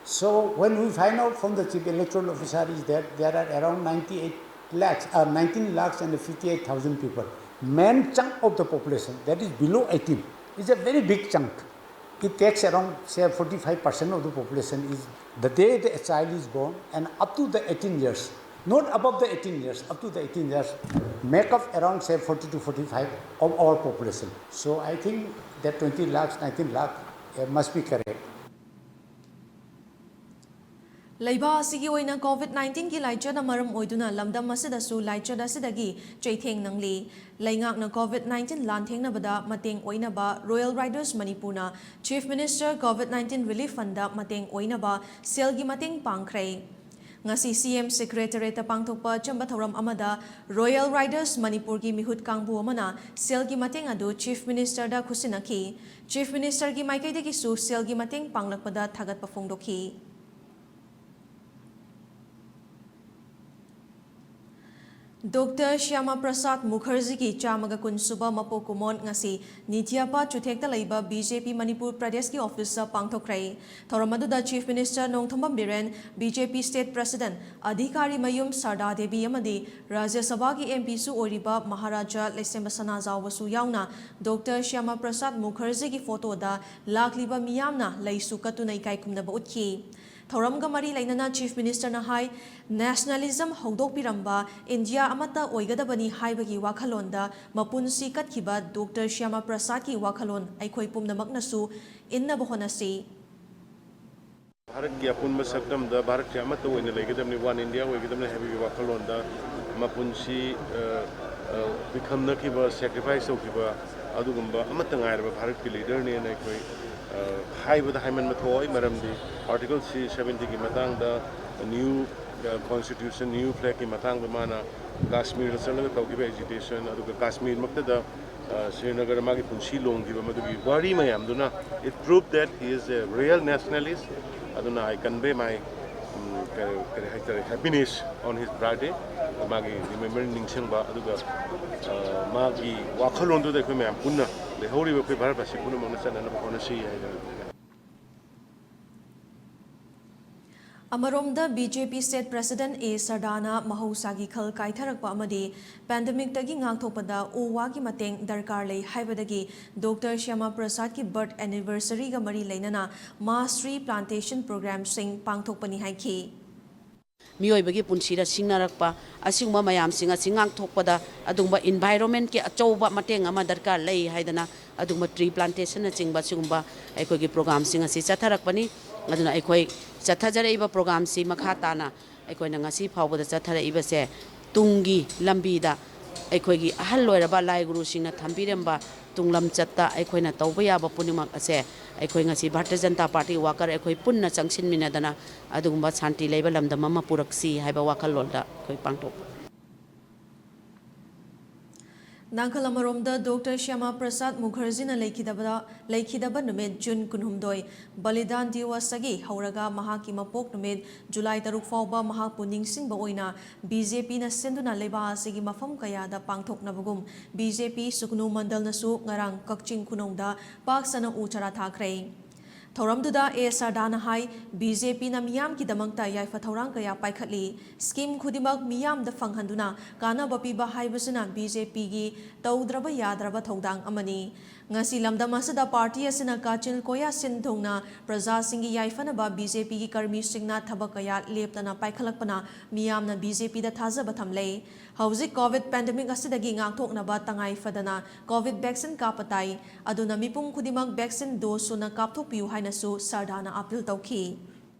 So when we find out from the chief electoral officer is that there are around ninety-eight lakhs, uh, nineteen lakhs and fifty-eight thousand people, main chunk of the population that is below eighteen is a very big chunk. It takes around, say, forty-five percent of the population is the day the child is born and up to the eighteen years, not above the eighteen years, up to the eighteen years, make up around, say, forty to forty-five of our population. So I think that twenty lakhs, nineteen lakh uh, must be correct. ꯂꯩꯕꯥꯛ ꯑꯁꯤꯒꯤ ꯑꯣꯏꯅ COVID nineteen ꯒꯤ ꯂꯥꯏꯆꯠꯅ ꯃꯔꯝ ꯑꯣꯏꯗꯨꯅ ꯂꯝꯗꯝ ꯑꯁꯤꯗꯁꯨ ꯂꯥꯏꯆꯠ ꯑꯁꯤꯗꯒꯤ ꯆꯩꯊꯦꯡ ꯅꯪꯂꯤ꯫ ꯂꯩꯉꯥꯛꯅ COVID nineteen ꯂꯥꯟꯊꯦꯡꯅꯕꯗ ꯃꯇꯦꯡ ꯑꯣꯏꯅꯕ Royal Riders ꯃꯅꯤꯄꯨꯔꯅ Chief Minister COVID nineteen Relief Fund ꯗ ꯃꯇꯦꯡ ꯑꯣꯏꯅꯕ ꯁꯦꯜꯒꯤ ꯃꯇꯦꯡ ꯄꯥꯡꯈ꯭ꯔꯦ꯫ ꯉꯁꯤ C M Secretariat ꯇ ꯄꯥꯡꯊꯣꯛꯄ ꯑꯆꯝꯕ ꯊꯧꯔꯝ ꯑꯃꯗ Royal Riders ꯃꯅꯤꯄꯨꯔꯒꯤ ꯃꯤꯍꯨꯠ ꯀꯥꯡꯕꯨ ꯑꯃꯅ ꯁꯦꯜꯒꯤ ꯃꯇꯦꯡ ꯑꯗꯨ Chief Minister ꯗ ꯈꯨꯠꯁꯤꯟꯅꯈꯤ꯫ Chief Minister ꯒꯤ ꯃꯥꯏꯀꯩꯗꯒꯤꯁꯨ ꯁꯦꯜꯒꯤ ꯃꯇꯦꯡ ꯄꯥꯡꯂꯛꯄꯗ ꯊꯥꯒꯠꯄ ꯐꯣꯡꯗꯣꯛꯈꯤ꯫ ꯗꯣꯛꯇꯔ ꯁ꯭ꯌꯥꯃꯥ ꯄ꯭ꯔꯁꯥꯗ ꯃꯨꯈꯔꯖꯤꯒꯤ ꯆꯥꯝꯃꯒ ꯀꯨꯟ ꯁꯨꯕ ꯃꯄꯣꯛ ꯀꯨꯝꯑꯣꯟ ꯉꯁꯤ ꯅꯤꯊꯤꯌꯥꯄꯥ ꯆꯨꯊꯦꯛꯇ ꯂꯩꯕ B J P ꯃꯅꯤꯄꯨꯔ ꯄ꯭ꯔꯗꯦꯁꯀꯤ ꯑꯣꯐꯤꯁꯇ ꯄꯥꯡꯊꯣꯛꯈ꯭ꯔꯦ꯫ ꯊꯧꯔꯝ ꯑꯗꯨꯗ Chief Minister Nongthombam Biren, B J P State President ꯑꯙꯤꯀꯥꯔꯤ ꯃꯌꯨꯝ ꯁꯔꯗꯥ ꯗꯦꯕꯤ ꯑꯃꯗꯤ ꯔꯥꯖ꯭ꯌ ꯁꯚꯥꯒꯤ M P ꯁꯨ ꯑꯣꯏꯔꯤꯕ ꯃꯍꯥꯔꯥꯖꯥ ꯂꯩꯁꯦꯝꯕ ꯁꯅꯥꯖꯥꯎꯕꯁꯨ ꯌꯥꯎꯅ ꯗꯣꯛꯇꯔ ꯁ꯭ꯌꯥꯃꯥ ꯄ꯭ꯔꯁꯥꯗ ꯃꯨꯈꯔꯖꯤꯒꯤ ꯐꯣꯇꯣꯗ ꯂꯥꯛꯂꯤꯕ ꯃꯤꯌꯥꯝꯅ ꯂꯩꯁꯨ ꯀꯠꯇꯨꯅ ꯏꯀꯥꯏ ꯈꯨꯝꯅꯕ ꯎꯠꯈꯤ꯫ ꯊꯧꯔꯝꯒ ꯃꯔꯤ ꯂꯩꯅꯅ Chief Minister ꯅ ꯍꯥꯏ, Nationalism ꯍꯧꯗꯣꯛꯄꯤꯔꯝꯕ, ꯏꯟꯗꯤꯌꯥ ꯑꯃꯠꯇ ꯑꯣꯏꯒꯗꯕꯅꯤ ꯍꯥꯏꯕꯒꯤ ꯋꯥꯈꯜꯂꯣꯟꯗ ꯃꯄꯨꯟꯁꯤ ꯀꯠꯈꯤꯕ ꯗꯣꯛꯇꯔ ꯁ꯭ꯌꯥꯃꯥ ꯄ꯭ꯔꯁꯥꯗꯀꯤ ꯋꯥꯈꯜꯂꯣꯟ ꯑꯩꯈꯣꯏ ꯄꯨꯝꯅꯃꯛꯅꯁꯨ ꯏꯟꯅꯕ ꯍꯣꯠꯅꯁꯤ꯫ ꯚꯥꯔꯠꯀꯤ ꯑꯄꯨꯟꯕ ꯁꯛꯇꯝꯗ ꯚꯥꯔꯠꯁꯦ ꯑꯃꯠꯇ ꯑꯣꯏꯅ ꯂꯩꯒꯗꯕꯅꯤ, One India ꯑꯣꯏꯒꯗꯕꯅꯤ ꯍꯥꯏꯕꯒꯤ ꯋꯥꯈꯜꯂꯣꯟꯗ ꯃꯄꯨꯟꯁꯤ, ꯑ, ꯑ, ꯄꯤꯈꯝꯅꯈꯤꯕ, sacrifice ꯇꯧꯈꯤꯕ ꯑꯗꯨꯒꯨꯝꯕ ꯑꯃꯠꯇ ꯉꯥꯏꯔꯕ ꯚꯥꯔꯠꯀꯤ leader ꯅꯦꯅ ꯑꯩꯈꯣꯏ, ꯑ, ꯍꯥꯏꯕꯗ ꯍꯥꯏꯃꯟꯕ ꯊꯣꯛꯑꯣꯏ꯫ ꯃꯔꯝꯗꯤ Article three seventy ꯒꯤ ꯃꯇꯥꯡꯗ, new, ꯑ, constitution, new flag ꯀꯤ ꯃꯇꯥꯡꯗ ꯃꯥꯅ ꯀꯥꯁꯃꯤꯔꯗ ꯆꯠꯂꯒ ꯇꯧꯈꯤꯕ agitation, ꯑꯗꯨꯒ ꯀꯥꯁꯃꯤꯔꯃꯛꯇꯗ ꯑ, ꯁ꯭ꯔꯤꯅꯒꯔ ꯃꯥꯒꯤ ꯄꯨꯟꯁꯤ ꯂꯣꯡꯈꯤꯕ ꯃꯗꯨꯒꯤ ꯋꯥꯔꯤ ꯃꯌꯥꯝꯗꯨꯅ, it proved that he is a real nationalist꯫ ꯑꯗꯨꯅ I convey my, ꯎꯝ, ꯀꯔꯤ, ꯀꯔꯤ ꯍꯥꯏꯇꯥꯔꯦ, happiness on his birthday꯫ ꯃꯥꯒꯤ remembering ꯅꯤꯡꯁꯤꯡꯕ, ꯑꯗꯨꯒ, ꯑ, ꯃꯥꯒꯤ ꯋꯥꯈꯜꯂꯣꯟꯗꯨꯗ ꯑꯩꯈꯣꯏ ꯃꯌꯥꯝ ꯄꯨꯟꯅ, ꯂꯩꯍꯧꯔꯤꯕ ꯑꯩꯈꯣꯏ ꯚꯥꯔꯠ ꯚꯥꯁꯤ ꯄꯨꯝꯅꯃꯛꯅ ꯆꯠꯅꯅꯕ ꯍꯣꯠꯅꯁꯤ ꯍꯥꯏꯗꯅ꯫ ꯑꯃꯔꯣꯝꯗ, B J P State President A ꯁꯔꯗꯥꯅ ꯃꯍꯧꯁꯥꯒꯤ ꯈꯜ ꯀꯥꯏꯊꯔꯛꯄ ꯑꯃꯗꯤ pandemic ꯇꯒꯤ ꯉꯥꯛꯊꯣꯛꯄꯗ ꯎ ꯋꯥꯒꯤ ꯃꯇꯦꯡ ꯗꯔꯀꯥꯔ ꯂꯩ ꯍꯥꯏꯕꯗꯒꯤ ꯗꯣꯛꯇꯔ ꯁ꯭ꯌꯥꯃꯥ ꯄ꯭ꯔꯁꯥꯗꯀꯤ birth anniversary ꯒ ꯃꯔꯤ ꯂꯩꯅꯅ mass tree plantation program ꯁꯤꯡ ꯄꯥꯡꯊꯣꯛꯄꯅꯤ ꯍꯥꯏꯈꯤ꯫ ꯃꯤꯑꯣꯏꯕꯒꯤ ꯄꯨꯟꯁꯤꯗ ꯁꯤꯡꯅꯔꯛꯄ ꯑꯁꯤꯒꯨꯝꯕ ꯃꯌꯥꯝꯁꯤꯡ ꯑꯁꯤ ꯉꯥꯛꯊꯣꯛꯄꯗ ꯑꯗꯨꯒꯨꯝꯕ environment ꯀꯤ ꯑꯆꯧꯕ ꯃꯇꯦꯡ ꯑꯃ ꯗꯔꯀꯥꯔ ꯂꯩ ꯍꯥꯏꯗꯅ ꯑꯗꯨꯒꯨꯝꯕ tree plantation ꯅꯆꯤꯡꯕ ꯑꯁꯤꯒꯨꯝꯕ ꯑꯩꯈꯣꯏꯒꯤ program ꯁꯤꯡ ꯑꯁꯤ ꯆꯠꯊꯔꯛꯄꯅꯤ꯫ ꯑꯗꯨꯅ ꯑꯩꯈꯣꯏ ꯆꯠꯊꯖꯔꯛꯏꯕ ꯄ꯭ꯔꯣꯒ꯭ꯔꯥꯝꯁꯤ ꯃꯈꯥ ꯇꯥꯅ ꯑꯩꯈꯣꯏꯅ ꯉꯁꯤ ꯐꯥꯎꯕꯗ ꯆꯠꯊꯔꯛꯏꯕꯁꯦ, ꯇꯨꯡꯒꯤ ꯂꯝꯕꯤꯗ ꯑꯩꯈꯣꯏꯒꯤ ꯑꯍꯜ ꯑꯣꯏꯔꯕ ꯂꯥꯏ ꯒꯨꯔꯨꯁꯤꯡꯅ ꯊꯝꯕꯤꯔꯝꯕ ꯇꯨꯡꯂꯝꯆꯠꯇ ꯑꯩꯈꯣꯏꯅ ꯇꯧꯕ ꯌꯥꯕ ꯄꯨꯝꯅꯃꯛ ꯑꯁꯦ ꯑꯩꯈꯣꯏ ꯉꯁꯤ ꯚꯥꯔꯇꯤꯌ ꯖꯅꯇꯥ ꯄꯥꯔꯇꯤ ꯋꯥꯀꯔ ꯑꯩꯈꯣꯏ ꯄꯨꯟꯅ ꯆꯪꯁꯤꯟꯃꯤꯟꯅꯗꯅ ꯑꯗꯨꯒꯨꯝꯕ ꯁꯥꯟꯇꯤ ꯂꯩꯕ ꯂꯝꯗꯝ ꯑꯃ ꯄꯨꯔꯛꯁꯤ ꯍꯥꯏꯕ ꯋꯥꯈꯜꯂꯣꯟꯗ ꯑꯩꯈꯣꯏ ꯄꯥꯡꯊꯣꯛꯄ꯫ ꯅꯥꯀꯜ ꯑꯃꯔꯣꯝꯗ ꯗꯣꯛꯇꯔ ꯁ꯭ꯌꯥꯃꯥ ꯄ꯭ꯔꯁꯥꯗ ꯃꯨꯈꯔꯖꯤꯅ ꯂꯩꯈꯤꯗꯕꯗ, ꯂꯩꯈꯤꯗꯕ ꯅꯨꯃꯤꯠ ꯖꯨꯟ ꯀꯨꯟꯍꯨꯝꯗꯣꯏ, ꯕꯂꯤꯗꯥꯟ ꯗꯤꯋꯁꯇꯒꯤ ꯍꯧꯔꯒ ꯃꯍꯥꯛꯀꯤ ꯃꯄꯣꯛ ꯅꯨꯃꯤꯠ ꯖꯨꯂꯥꯏ ꯇꯔꯨꯛ ꯐꯥꯎꯕ ꯃꯍꯥꯛꯄꯨ ꯅꯤꯡꯁꯤꯡꯕ ꯑꯣꯏꯅ ꯕꯤ ꯖꯦ ꯄꯤꯅ ꯁꯤꯟꯗꯨꯅ ꯂꯩꯕꯥꯛ ꯑꯁꯤꯒꯤ ꯃꯐꯝ ꯀꯌꯥꯗ ꯄꯥꯡꯊꯣꯛꯅꯕꯒꯨꯝ ꯕꯤ ꯖꯦ ꯄꯤ ꯁꯨꯒꯅꯨ ꯃꯟꯗꯜꯅꯁꯨ ꯉꯔꯥꯡ ꯀꯛꯆꯤꯡ ꯈꯨꯅꯧꯗ ꯄꯥꯛ ꯁꯟꯅ ꯎ ꯆꯥꯔꯥ ꯊꯥꯈ꯭ꯔꯦ꯫ ꯊꯧꯔꯝꯗꯨꯗ ꯑꯦ ꯁꯔꯗꯥꯅ ꯍꯥꯏ, ꯕꯤ ꯖꯦ ꯄꯤꯅ ꯃꯤꯌꯥꯝꯒꯤꯗꯃꯛꯇ ꯌꯥꯏꯐ ꯊꯧꯔꯥꯡ ꯀꯌꯥ ꯄꯥꯏꯈꯠꯂꯤ꯫ ꯁ꯭ꯀꯤꯝ ꯈꯨꯗꯤꯡꯃꯛ ꯃꯤꯌꯥꯝꯗ ꯐꯪꯍꯟꯗꯨꯅ ꯀꯥꯟꯅꯕ ꯄꯤꯕ ꯍꯥꯏꯕꯁꯤꯅ ꯕꯤ ꯖꯦ ꯄꯤꯒꯤ ꯇꯧꯗ꯭ꯔꯕ ꯌꯥꯗ꯭ꯔꯕ ꯊꯧꯗꯥꯡ ꯑꯃꯅꯤ꯫ ꯉꯁꯤ ꯂꯝꯗꯝ ꯑꯁꯤꯗ ꯄꯥꯔꯇꯤ ꯑꯁꯤꯅ ꯀꯥꯆꯤꯟ ꯀꯣꯌꯥ ꯁꯤꯟ ꯊꯨꯡꯅ ꯄ꯭ꯔꯖꯥꯁꯤꯡꯒꯤ ꯌꯥꯏꯐꯅꯕ ꯕꯤ ꯖꯦ ꯄꯤꯒꯤ ꯀꯔꯃꯤꯁꯤꯡꯅ ꯊꯕꯛ ꯀꯌꯥ ꯂꯦꯞꯇꯅ ꯄꯥꯏꯈꯠꯂꯛꯄꯅ ꯃꯤꯌꯥꯝꯅ ꯕꯤ ꯖꯦ ꯄꯤꯗ ꯊꯥꯖꯕ ꯊꯝꯂꯦ꯫ ꯍꯧꯖꯤꯛ ꯀꯣꯚꯤꯗ ꯄꯦꯟꯗꯦꯃꯤꯛ ꯑꯁꯤꯗꯒꯤ ꯉꯥꯛꯊꯣꯛꯅꯕ ꯇꯉꯥꯏ ꯐꯗꯅ ꯀꯣꯚꯤꯗ ꯚꯦꯛꯁꯤꯟ ꯀꯥꯞꯄ ꯇꯥꯏ꯫ ꯑꯗꯨꯅ ꯃꯤꯄꯨꯝ ꯈꯨꯗꯤꯡꯃꯛ ꯚꯦꯛꯁꯤꯟ ꯗꯣꯁ ꯁꯨꯅ ꯀꯥꯞꯊꯣꯛꯄꯤꯌꯨ ꯍꯥꯏꯅꯁꯨ ꯁꯔꯗꯥꯅ ꯑꯥꯄꯤꯜ ꯇꯧꯈꯤ꯫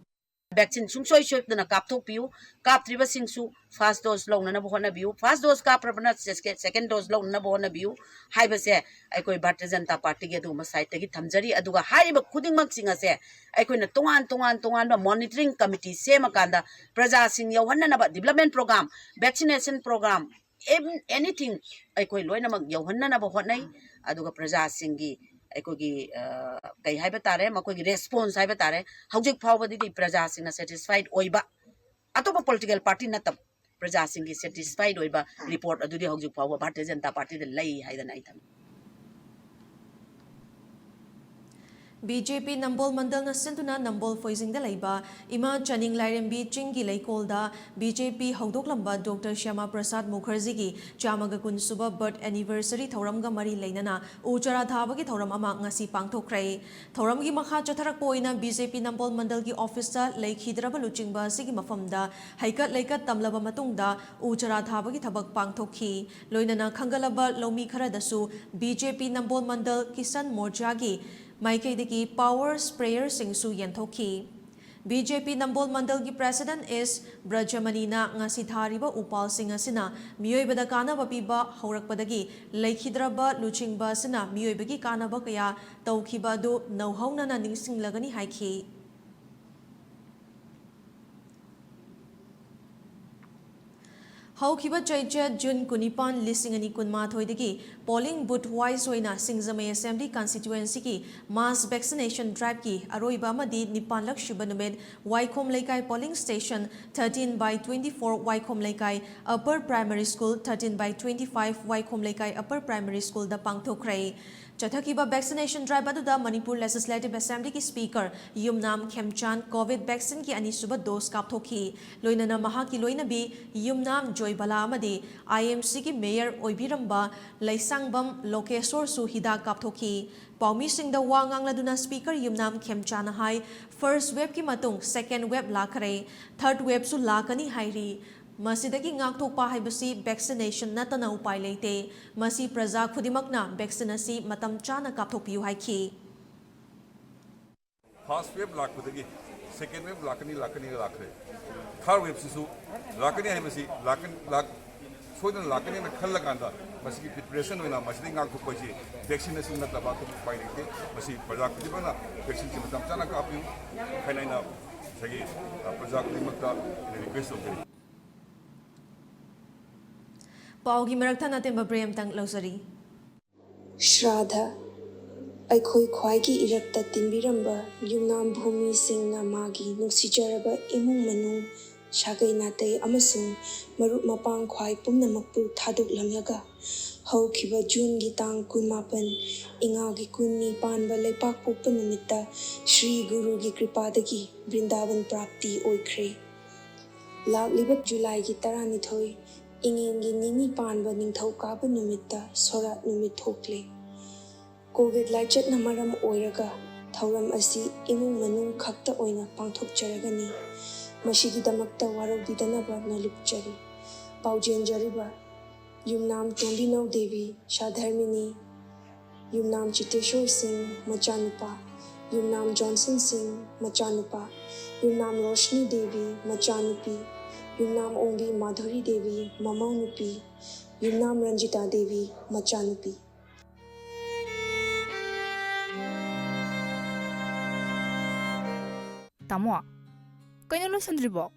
ꯚꯦꯛꯁꯤꯟ ꯁꯨꯡꯁꯣꯏ ꯁꯣꯏꯗꯅ ꯀꯥꯞꯊꯣꯛꯄꯤꯌꯨ꯫ ꯀꯥꯞꯇ꯭ꯔꯤꯕꯁꯤꯡꯁꯨ ꯐꯥꯔꯁ ꯗꯣꯁ ꯂꯧꯅꯅꯕ ꯍꯣꯠꯅꯕꯤꯌꯨ꯫ ꯐꯥꯔꯁ ꯗꯣꯁ ꯀꯥꯞꯄ꯭ꯔꯕꯅ ꯁꯦꯁꯀꯦ-, ꯁꯦꯀꯦꯟ ꯗꯣꯁ ꯂꯧꯅꯅꯕ ꯍꯣꯠꯅꯕꯤꯌꯨ ꯍꯥꯏꯕꯁꯦ ꯑꯩꯈꯣꯏ ꯚꯥꯔꯇꯤꯌ ꯖꯅꯇꯥ ꯄꯥꯔꯇꯤꯒꯤ ꯑꯗꯨꯒꯨꯝꯕ ꯁꯥꯏꯠꯇꯒꯤ ꯊꯝꯖꯔꯤ꯫ ꯑꯗꯨꯒ ꯍꯥꯏꯔꯤꯕ ꯈꯨꯗꯤꯡꯃꯛꯁꯤꯡ ꯑꯁꯦ ꯑꯩꯈꯣꯏꯅ ꯇꯣꯉꯥꯟ ꯇꯣꯉꯥꯟ ꯇꯣꯉꯥꯟꯕ ꯃꯣꯅꯤꯇꯔꯤꯡ ꯀꯃꯤꯇꯤ ꯁꯦꯝꯃꯀꯥꯟꯗ ꯄ꯭ꯔꯖꯥꯁꯤꯡ ꯌꯧꯍꯟꯅꯅꯕ development program, vaccination program, um-, anything ꯑꯩꯈꯣꯏ ꯂꯣꯏꯅꯃꯛ ꯌꯧꯍꯟꯅꯅꯕ ꯍꯣꯠꯅꯩ꯫ ꯑꯗꯨꯒ ꯄ꯭ꯔꯖꯥꯁꯤꯡꯒꯤ ꯑꯩꯈꯣꯏꯒꯤ, ꯑ, ꯀꯩ ꯍꯥꯏꯕ ꯇꯥꯔꯦ, ꯃꯈꯣꯏꯒꯤ ꯔꯦꯁꯄꯣꯟꯁ ꯍꯥꯏꯕ ꯇꯥꯔꯦ, ꯍꯧꯖꯤꯛ ꯐꯥꯎꯕꯗꯗꯤ ꯄ꯭ꯔꯖꯥꯁꯤꯡꯅ ꯁꯦꯇꯤꯁꯐꯥꯏꯗ ꯑꯣꯏꯕ, ꯑꯇꯣꯞꯄ ꯄꯣꯂꯤꯇꯤꯀꯦꯜ ꯄꯥꯔꯇꯤ ꯅꯠꯇꯕ, ꯄ꯭ꯔꯖꯥꯁꯤꯡꯒꯤ ꯁꯦꯇꯤꯁꯐꯥꯏꯗ ꯑꯣꯏꯕ ꯔꯤꯄꯣꯔꯠ ꯑꯗꯨꯗꯤ ꯍꯧꯖꯤꯛ ꯐꯥꯎꯕ ꯚꯥꯔꯇꯤꯌ ꯖꯅꯇꯥ ꯄꯥꯔꯇꯤꯗ ꯂꯩ ꯍꯥꯏꯗꯅ ꯑꯩ ꯊꯝꯃꯤ꯫ ꯕꯤ ꯖꯦ ꯄꯤ ꯅꯝꯕꯣꯜ ꯃꯟꯗꯜꯅ ꯁꯤꯟꯗꯨꯅ ꯅꯝꯕꯣꯜ ꯐꯣꯏꯖꯤꯡꯗ ꯂꯩꯕ ꯏꯃꯥ ꯆꯥꯅꯤꯡ ꯂꯥꯏꯔꯦꯝꯕꯤ ꯆꯤꯡꯒꯤ ꯂꯩꯀꯣꯜꯗ ꯕꯤ ꯖꯦ ꯄꯤ ꯍꯧꯗꯣꯛꯂꯝꯕ ꯗꯣꯛꯇꯔ ꯁ꯭ꯌꯥꯃꯥ ꯄ꯭ꯔꯁꯥꯗ ꯃꯨꯈꯔꯖꯤꯒꯤ ꯆꯥꯝꯃꯒ ꯀꯨꯟ ꯁꯨꯕ ꯕꯔꯊ ꯑꯦꯅꯤꯚꯔꯁꯔꯤ ꯊꯧꯔꯝꯒ ꯃꯔꯤ ꯂꯩꯅꯅ ꯎ ꯆꯥꯔꯥ ꯊꯥꯕꯒꯤ ꯊꯧꯔꯝ ꯑꯃ ꯉꯁꯤ ꯄꯥꯡꯊꯣꯛꯈ꯭ꯔꯦ꯫ ꯊꯧꯔꯝꯒꯤ ꯃꯈꯥ ꯆꯠꯊꯔꯛꯄ ꯑꯣꯏꯅ ꯕꯤ ꯖꯦ ꯄꯤ ꯅꯝꯕꯣꯜ ꯃꯟꯗꯜꯒꯤ ꯑꯣꯐꯤꯁꯇ ꯂꯩꯈꯤꯗ꯭ꯔꯕ ꯂꯨꯆꯤꯡꯕ ꯑꯁꯤꯒꯤ ꯃꯐꯝꯗ ꯍꯩꯀꯠ ꯂꯩꯀꯠ ꯇꯝꯂꯕ ꯃꯇꯨꯡꯗ ꯎ ꯆꯥꯔꯥ ꯊꯥꯕꯒꯤ ꯊꯕꯛ ꯄꯥꯡꯊꯣꯛꯈꯤ꯫ ꯂꯣꯏꯅꯅ ꯈꯟꯒꯠꯂꯕ ꯂꯧꯃꯤ ꯈꯔꯗꯁꯨ ꯕꯤ ꯖꯦ ꯄꯤ ꯅꯝꯕꯣꯜ ꯃꯟꯗꯜ ꯀꯤꯁꯟ ꯃꯣꯔꯆꯥꯒꯤ ꯃꯥꯏꯀꯩꯗꯒꯤ ꯄꯥꯋꯔ ꯁ꯭ꯄ꯭ꯔꯦꯌꯔꯁꯤꯡꯁꯨ ꯌꯦꯟꯊꯣꯛꯈꯤ꯫ ꯕꯤ ꯖꯦ ꯄꯤ ꯅꯝꯕꯣꯜ ꯃꯟꯗꯜꯒꯤ ꯄ꯭ꯔꯦꯁꯤꯗꯦꯟꯠ ꯑꯦꯁ ꯕ꯭ꯔꯖꯃꯅꯤꯅ ꯉꯁꯤ ꯊꯥꯔꯤꯕ ꯎꯄꯥꯜꯁꯤꯡ ꯑꯁꯤꯅ ꯃꯤꯑꯣꯏꯕꯗ ꯀꯥꯟꯅꯕ ꯄꯤꯕ ꯍꯧꯔꯛꯄꯗꯒꯤ ꯂꯩꯈꯤꯗ꯭ꯔꯕ ꯂꯨꯆꯤꯡꯕ ꯑꯁꯤꯅ ꯃꯤꯑꯣꯏꯕꯒꯤ ꯀꯥꯟꯅꯕ ꯀꯌꯥ ꯇꯧꯈꯤꯕ ꯑꯗꯨ ꯅꯧꯍꯧꯅꯅ ꯅꯤꯡꯁꯤꯡꯂꯒꯅꯤ ꯍꯥꯏꯈꯤ꯫ ꯍꯧꯈꯤꯕ ꯆꯩꯆꯠ ꯖꯨꯟ ꯀꯨꯟꯅꯤꯄꯥꯟ, ꯂꯤꯁꯤꯡ ꯑꯅꯤ ꯀꯨꯟꯃꯥꯊꯣꯏꯗꯒꯤ polling booth wise ꯑꯣꯏꯅ ꯁꯤꯡꯖꯃꯩ assembly constituencyꯒꯤ mass vaccination driveꯀꯤ ꯑꯔꯣꯏꯕ ꯑꯃꯗꯤ ꯅꯤꯄꯥꯟꯂꯛ ꯁꯨꯕ ꯅꯨꯃꯤꯠ ꯋꯥꯏꯈꯣꯝ ꯂꯩꯀꯥꯏ polling station thirteen by twenty four, ꯋꯥꯏꯈꯣꯝ ꯂꯩꯀꯥꯏ upper primary school thirteen by twenty five, ꯋꯥꯏꯈꯣꯝ ꯂꯩꯀꯥꯏ upper primary schoolꯗ ꯄꯥꯡꯊꯣꯛꯈ꯭ꯔꯦ꯫ ꯆꯠꯊꯈꯤꯕ vaccination drive ꯑꯗꯨꯗ ꯃꯅꯤꯄꯨꯔ Legislative Assemblyꯒꯤ Speaker ꯌꯨꯝꯅꯥꯝ ꯈꯦꯝꯆꯥꯟ COVID vaccineꯒꯤ ꯑꯅꯤꯁꯨꯕ dose ꯀꯥꯞꯊꯣꯛꯈꯤ꯫ ꯂꯣꯏꯅꯅ ꯃꯍꯥꯛꯀꯤ ꯂꯣꯏꯅꯕꯤ ꯌꯨꯝꯅꯥꯝ ꯖꯣꯏꯕꯂꯥ ꯑꯃꯗꯤ I M Cꯒꯤ mayor ꯑꯣꯏꯕꯤꯔꯝꯕ ꯂꯩꯁꯥꯡꯕꯝ ꯂꯣꯀꯦꯁꯣꯔꯁꯨ ꯍꯤꯗꯥꯛ ꯀꯥꯞꯊꯣꯛꯈꯤ꯫ ꯄꯥꯎꯃꯤꯁꯤꯡꯗ ꯋꯥ ꯉꯥꯡꯂꯗꯨꯅ Speaker ꯌꯨꯝꯅꯥꯝ ꯈꯦꯝꯆꯥꯟꯅ ꯍꯥꯏ, first waveꯀꯤ ꯃꯇꯨꯡ second wave ꯂꯥꯛꯈ꯭ꯔꯦ, third waveꯁꯨ ꯂꯥꯛꯀꯅꯤ ꯍꯥꯏꯔꯤ꯫ ꯃꯁꯤꯗꯒꯤ ꯉꯥꯛꯊꯣꯛꯄ ꯍꯥꯏꯕꯁꯤ vaccination ꯅꯠꯇꯅ ꯎꯄꯥꯏ ꯂꯩꯇꯦ꯫ ꯃꯁꯤ ꯄ꯭ꯔꯖꯥ ꯈꯨꯗꯤꯡꯃꯛꯅ vaccine ꯑꯁꯤ ꯃꯇꯝ ꯆꯥꯅ ꯀꯥꯞꯊꯣꯛꯄꯤꯌꯨ ꯍꯥꯏꯈꯤ꯫ First wave ꯂꯥꯛꯄꯗꯒꯤ second wave ꯂꯥꯛꯀꯅꯤ, ꯂꯥꯛꯀꯅꯤ ꯂꯥꯛꯈ꯭ꯔꯦ꯫ Third waveꯁꯤꯁꯨ ꯂꯥꯛꯀꯅꯤ ꯍꯥꯏꯕꯁꯤ ꯂꯥꯛꯀꯅꯤ, ꯂꯥꯛ-, ꯁꯣꯏꯗꯅ ꯂꯥꯛꯀꯅꯤꯅ ꯈꯜꯂꯀꯥꯟꯗ ꯃꯁꯤꯒꯤ preparation ꯑꯣꯏꯅ ꯃꯁꯤꯗꯒꯤ ꯉꯥꯛꯊꯣꯛꯄ ꯍꯥꯏꯁꯤ vaccine ꯑꯁꯤ ꯅꯠꯇꯕ ꯑꯇꯣꯞꯄ ꯎꯄꯥꯏ ꯂꯩꯇꯦ꯫ ꯃꯁꯤ ꯄ꯭ꯔꯖꯥ ꯈꯨꯗꯤꯡꯃꯛꯅ vaccineꯁꯤ ꯃꯇꯝ ꯆꯥꯅ ꯀꯥꯞꯄꯤꯌꯨ ꯍꯥꯏꯅ ꯑꯩꯅ ꯉꯁꯥꯏꯒꯤ, ꯑ, ꯄ꯭ꯔꯖꯥ ꯈꯨꯗꯤꯡꯃꯛꯇ ꯑꯩꯅ request ꯇꯧꯖꯔꯤ꯫ ꯄꯥꯎꯒꯤ ꯃꯔꯛ ꯊꯠꯅ ꯑꯇꯦꯟꯕ break ꯑꯃꯇꯪ ꯂꯧꯖꯔꯤ꯫ ꯁ꯭ꯔꯥꯙ꯫ ꯑꯩꯈꯣꯏ ꯈ꯭ꯋꯥꯏꯒꯤ ꯏꯔꯛꯇ ꯇꯤꯟꯕꯤꯔꯝꯕ ꯌꯨꯝꯅꯥꯝ ꯚꯨꯃꯤꯁꯤꯡꯅ ꯃꯥꯒꯤ ꯅꯨꯡꯁꯤꯖꯔꯕ ꯏꯃꯨꯡ ꯃꯅꯨꯡ, ꯁꯥꯒꯩ ꯅꯥꯇꯩ ꯑꯃꯁꯨꯡ ꯃꯔꯨꯞ ꯃꯄꯥꯡ ꯈ꯭ꯋꯥꯏ ꯄꯨꯝꯅꯃꯛꯄꯨ ꯊꯥꯗꯣꯛꯂꯝꯂꯒ ꯍꯧꯈꯤꯕ ꯖꯨꯟꯒꯤ ꯇꯥꯡ ꯀꯨꯟꯃꯥꯄꯟ, ꯏꯉꯥꯒꯤ ꯀꯨꯟꯅꯤ ꯄꯥꯟꯕ ꯂꯩꯄꯥꯛꯄꯣꯛꯄ ꯅꯨꯃꯤꯠꯇ ꯁ꯭ꯔꯤ ꯒꯨꯔꯨꯒꯤ ꯀ꯭ꯔꯤꯄꯥꯗꯒꯤ ꯕ꯭ꯔꯤꯟꯗꯥꯕꯟ ꯄ꯭ꯔꯥꯞꯇꯤ ꯑꯣꯏꯈ꯭ꯔꯦ꯫ ꯂꯥꯛꯂꯤꯕ ꯖꯨꯂꯥꯏꯒꯤ ꯇꯔꯥꯅꯤꯊꯣꯏ, ꯏꯉꯦꯟꯒꯤ ꯅꯤꯅꯤ ꯄꯥꯟꯕ ꯅꯤꯡꯊꯧꯀꯥꯕ ꯅꯨꯃꯤꯠꯇ ꯁꯣꯔꯥꯠ ꯅꯨꯃꯤꯠ ꯊꯣꯛꯂꯦ꯫ COVID ꯂꯥꯏꯆꯠꯅ ꯃꯔꯝ ꯑꯣꯏꯔꯒ ꯊꯧꯔꯝ ꯑꯁꯤ ꯏꯃꯨꯡ ꯃꯅꯨꯡ ꯈꯛꯇ ꯑꯣꯏꯅ ꯄꯥꯡꯊꯣꯛꯆꯔꯒꯅꯤ꯫ ꯃꯁꯤꯒꯤꯗꯃꯛꯇ ꯋꯥꯔꯧꯕꯤꯗꯅꯕ ꯅꯣꯜꯂꯨꯛꯆꯔꯤ꯫ ꯄꯥꯎꯖꯦꯟꯖꯔꯤꯕ ꯌꯨꯝꯅꯥꯝ ꯇꯣꯝꯕꯤꯅꯧ ꯗꯦꯕꯤ, ꯁꯥꯙꯔꯃꯤꯅꯤ꯫ ꯌꯨꯝꯅꯥꯝ ꯆꯤꯇꯦꯁꯣꯔ ꯁꯤꯡ, ꯃꯆꯥꯅꯨꯄꯥ, ꯌꯨꯝꯅꯥꯝ ꯖꯣꯟꯁꯟ ꯁꯤꯡ, ꯃꯆꯥꯅꯨꯄꯥ, ꯌꯨꯝꯅꯥꯝ ꯔꯣꯁꯅꯤ ꯗꯦꯕꯤ, ꯃꯆꯥꯅꯨꯄꯤ, ꯌꯨꯝꯅꯥꯝ ꯑꯣꯡꯕꯤ ꯃꯥꯙꯨꯔꯤ ꯗꯦꯕꯤ, ꯃꯃꯧ ꯅꯨꯄꯤ, ꯌꯨꯝꯅꯥꯝ ꯔꯟꯖꯤꯇꯥ ꯗꯦꯕꯤ, ꯃꯆꯥꯅꯨꯄꯤ꯫ ꯇꯥꯃꯣ, ꯀꯩꯅꯣ ꯂꯣꯏꯁꯟꯗ꯭ꯔꯤꯕꯣ?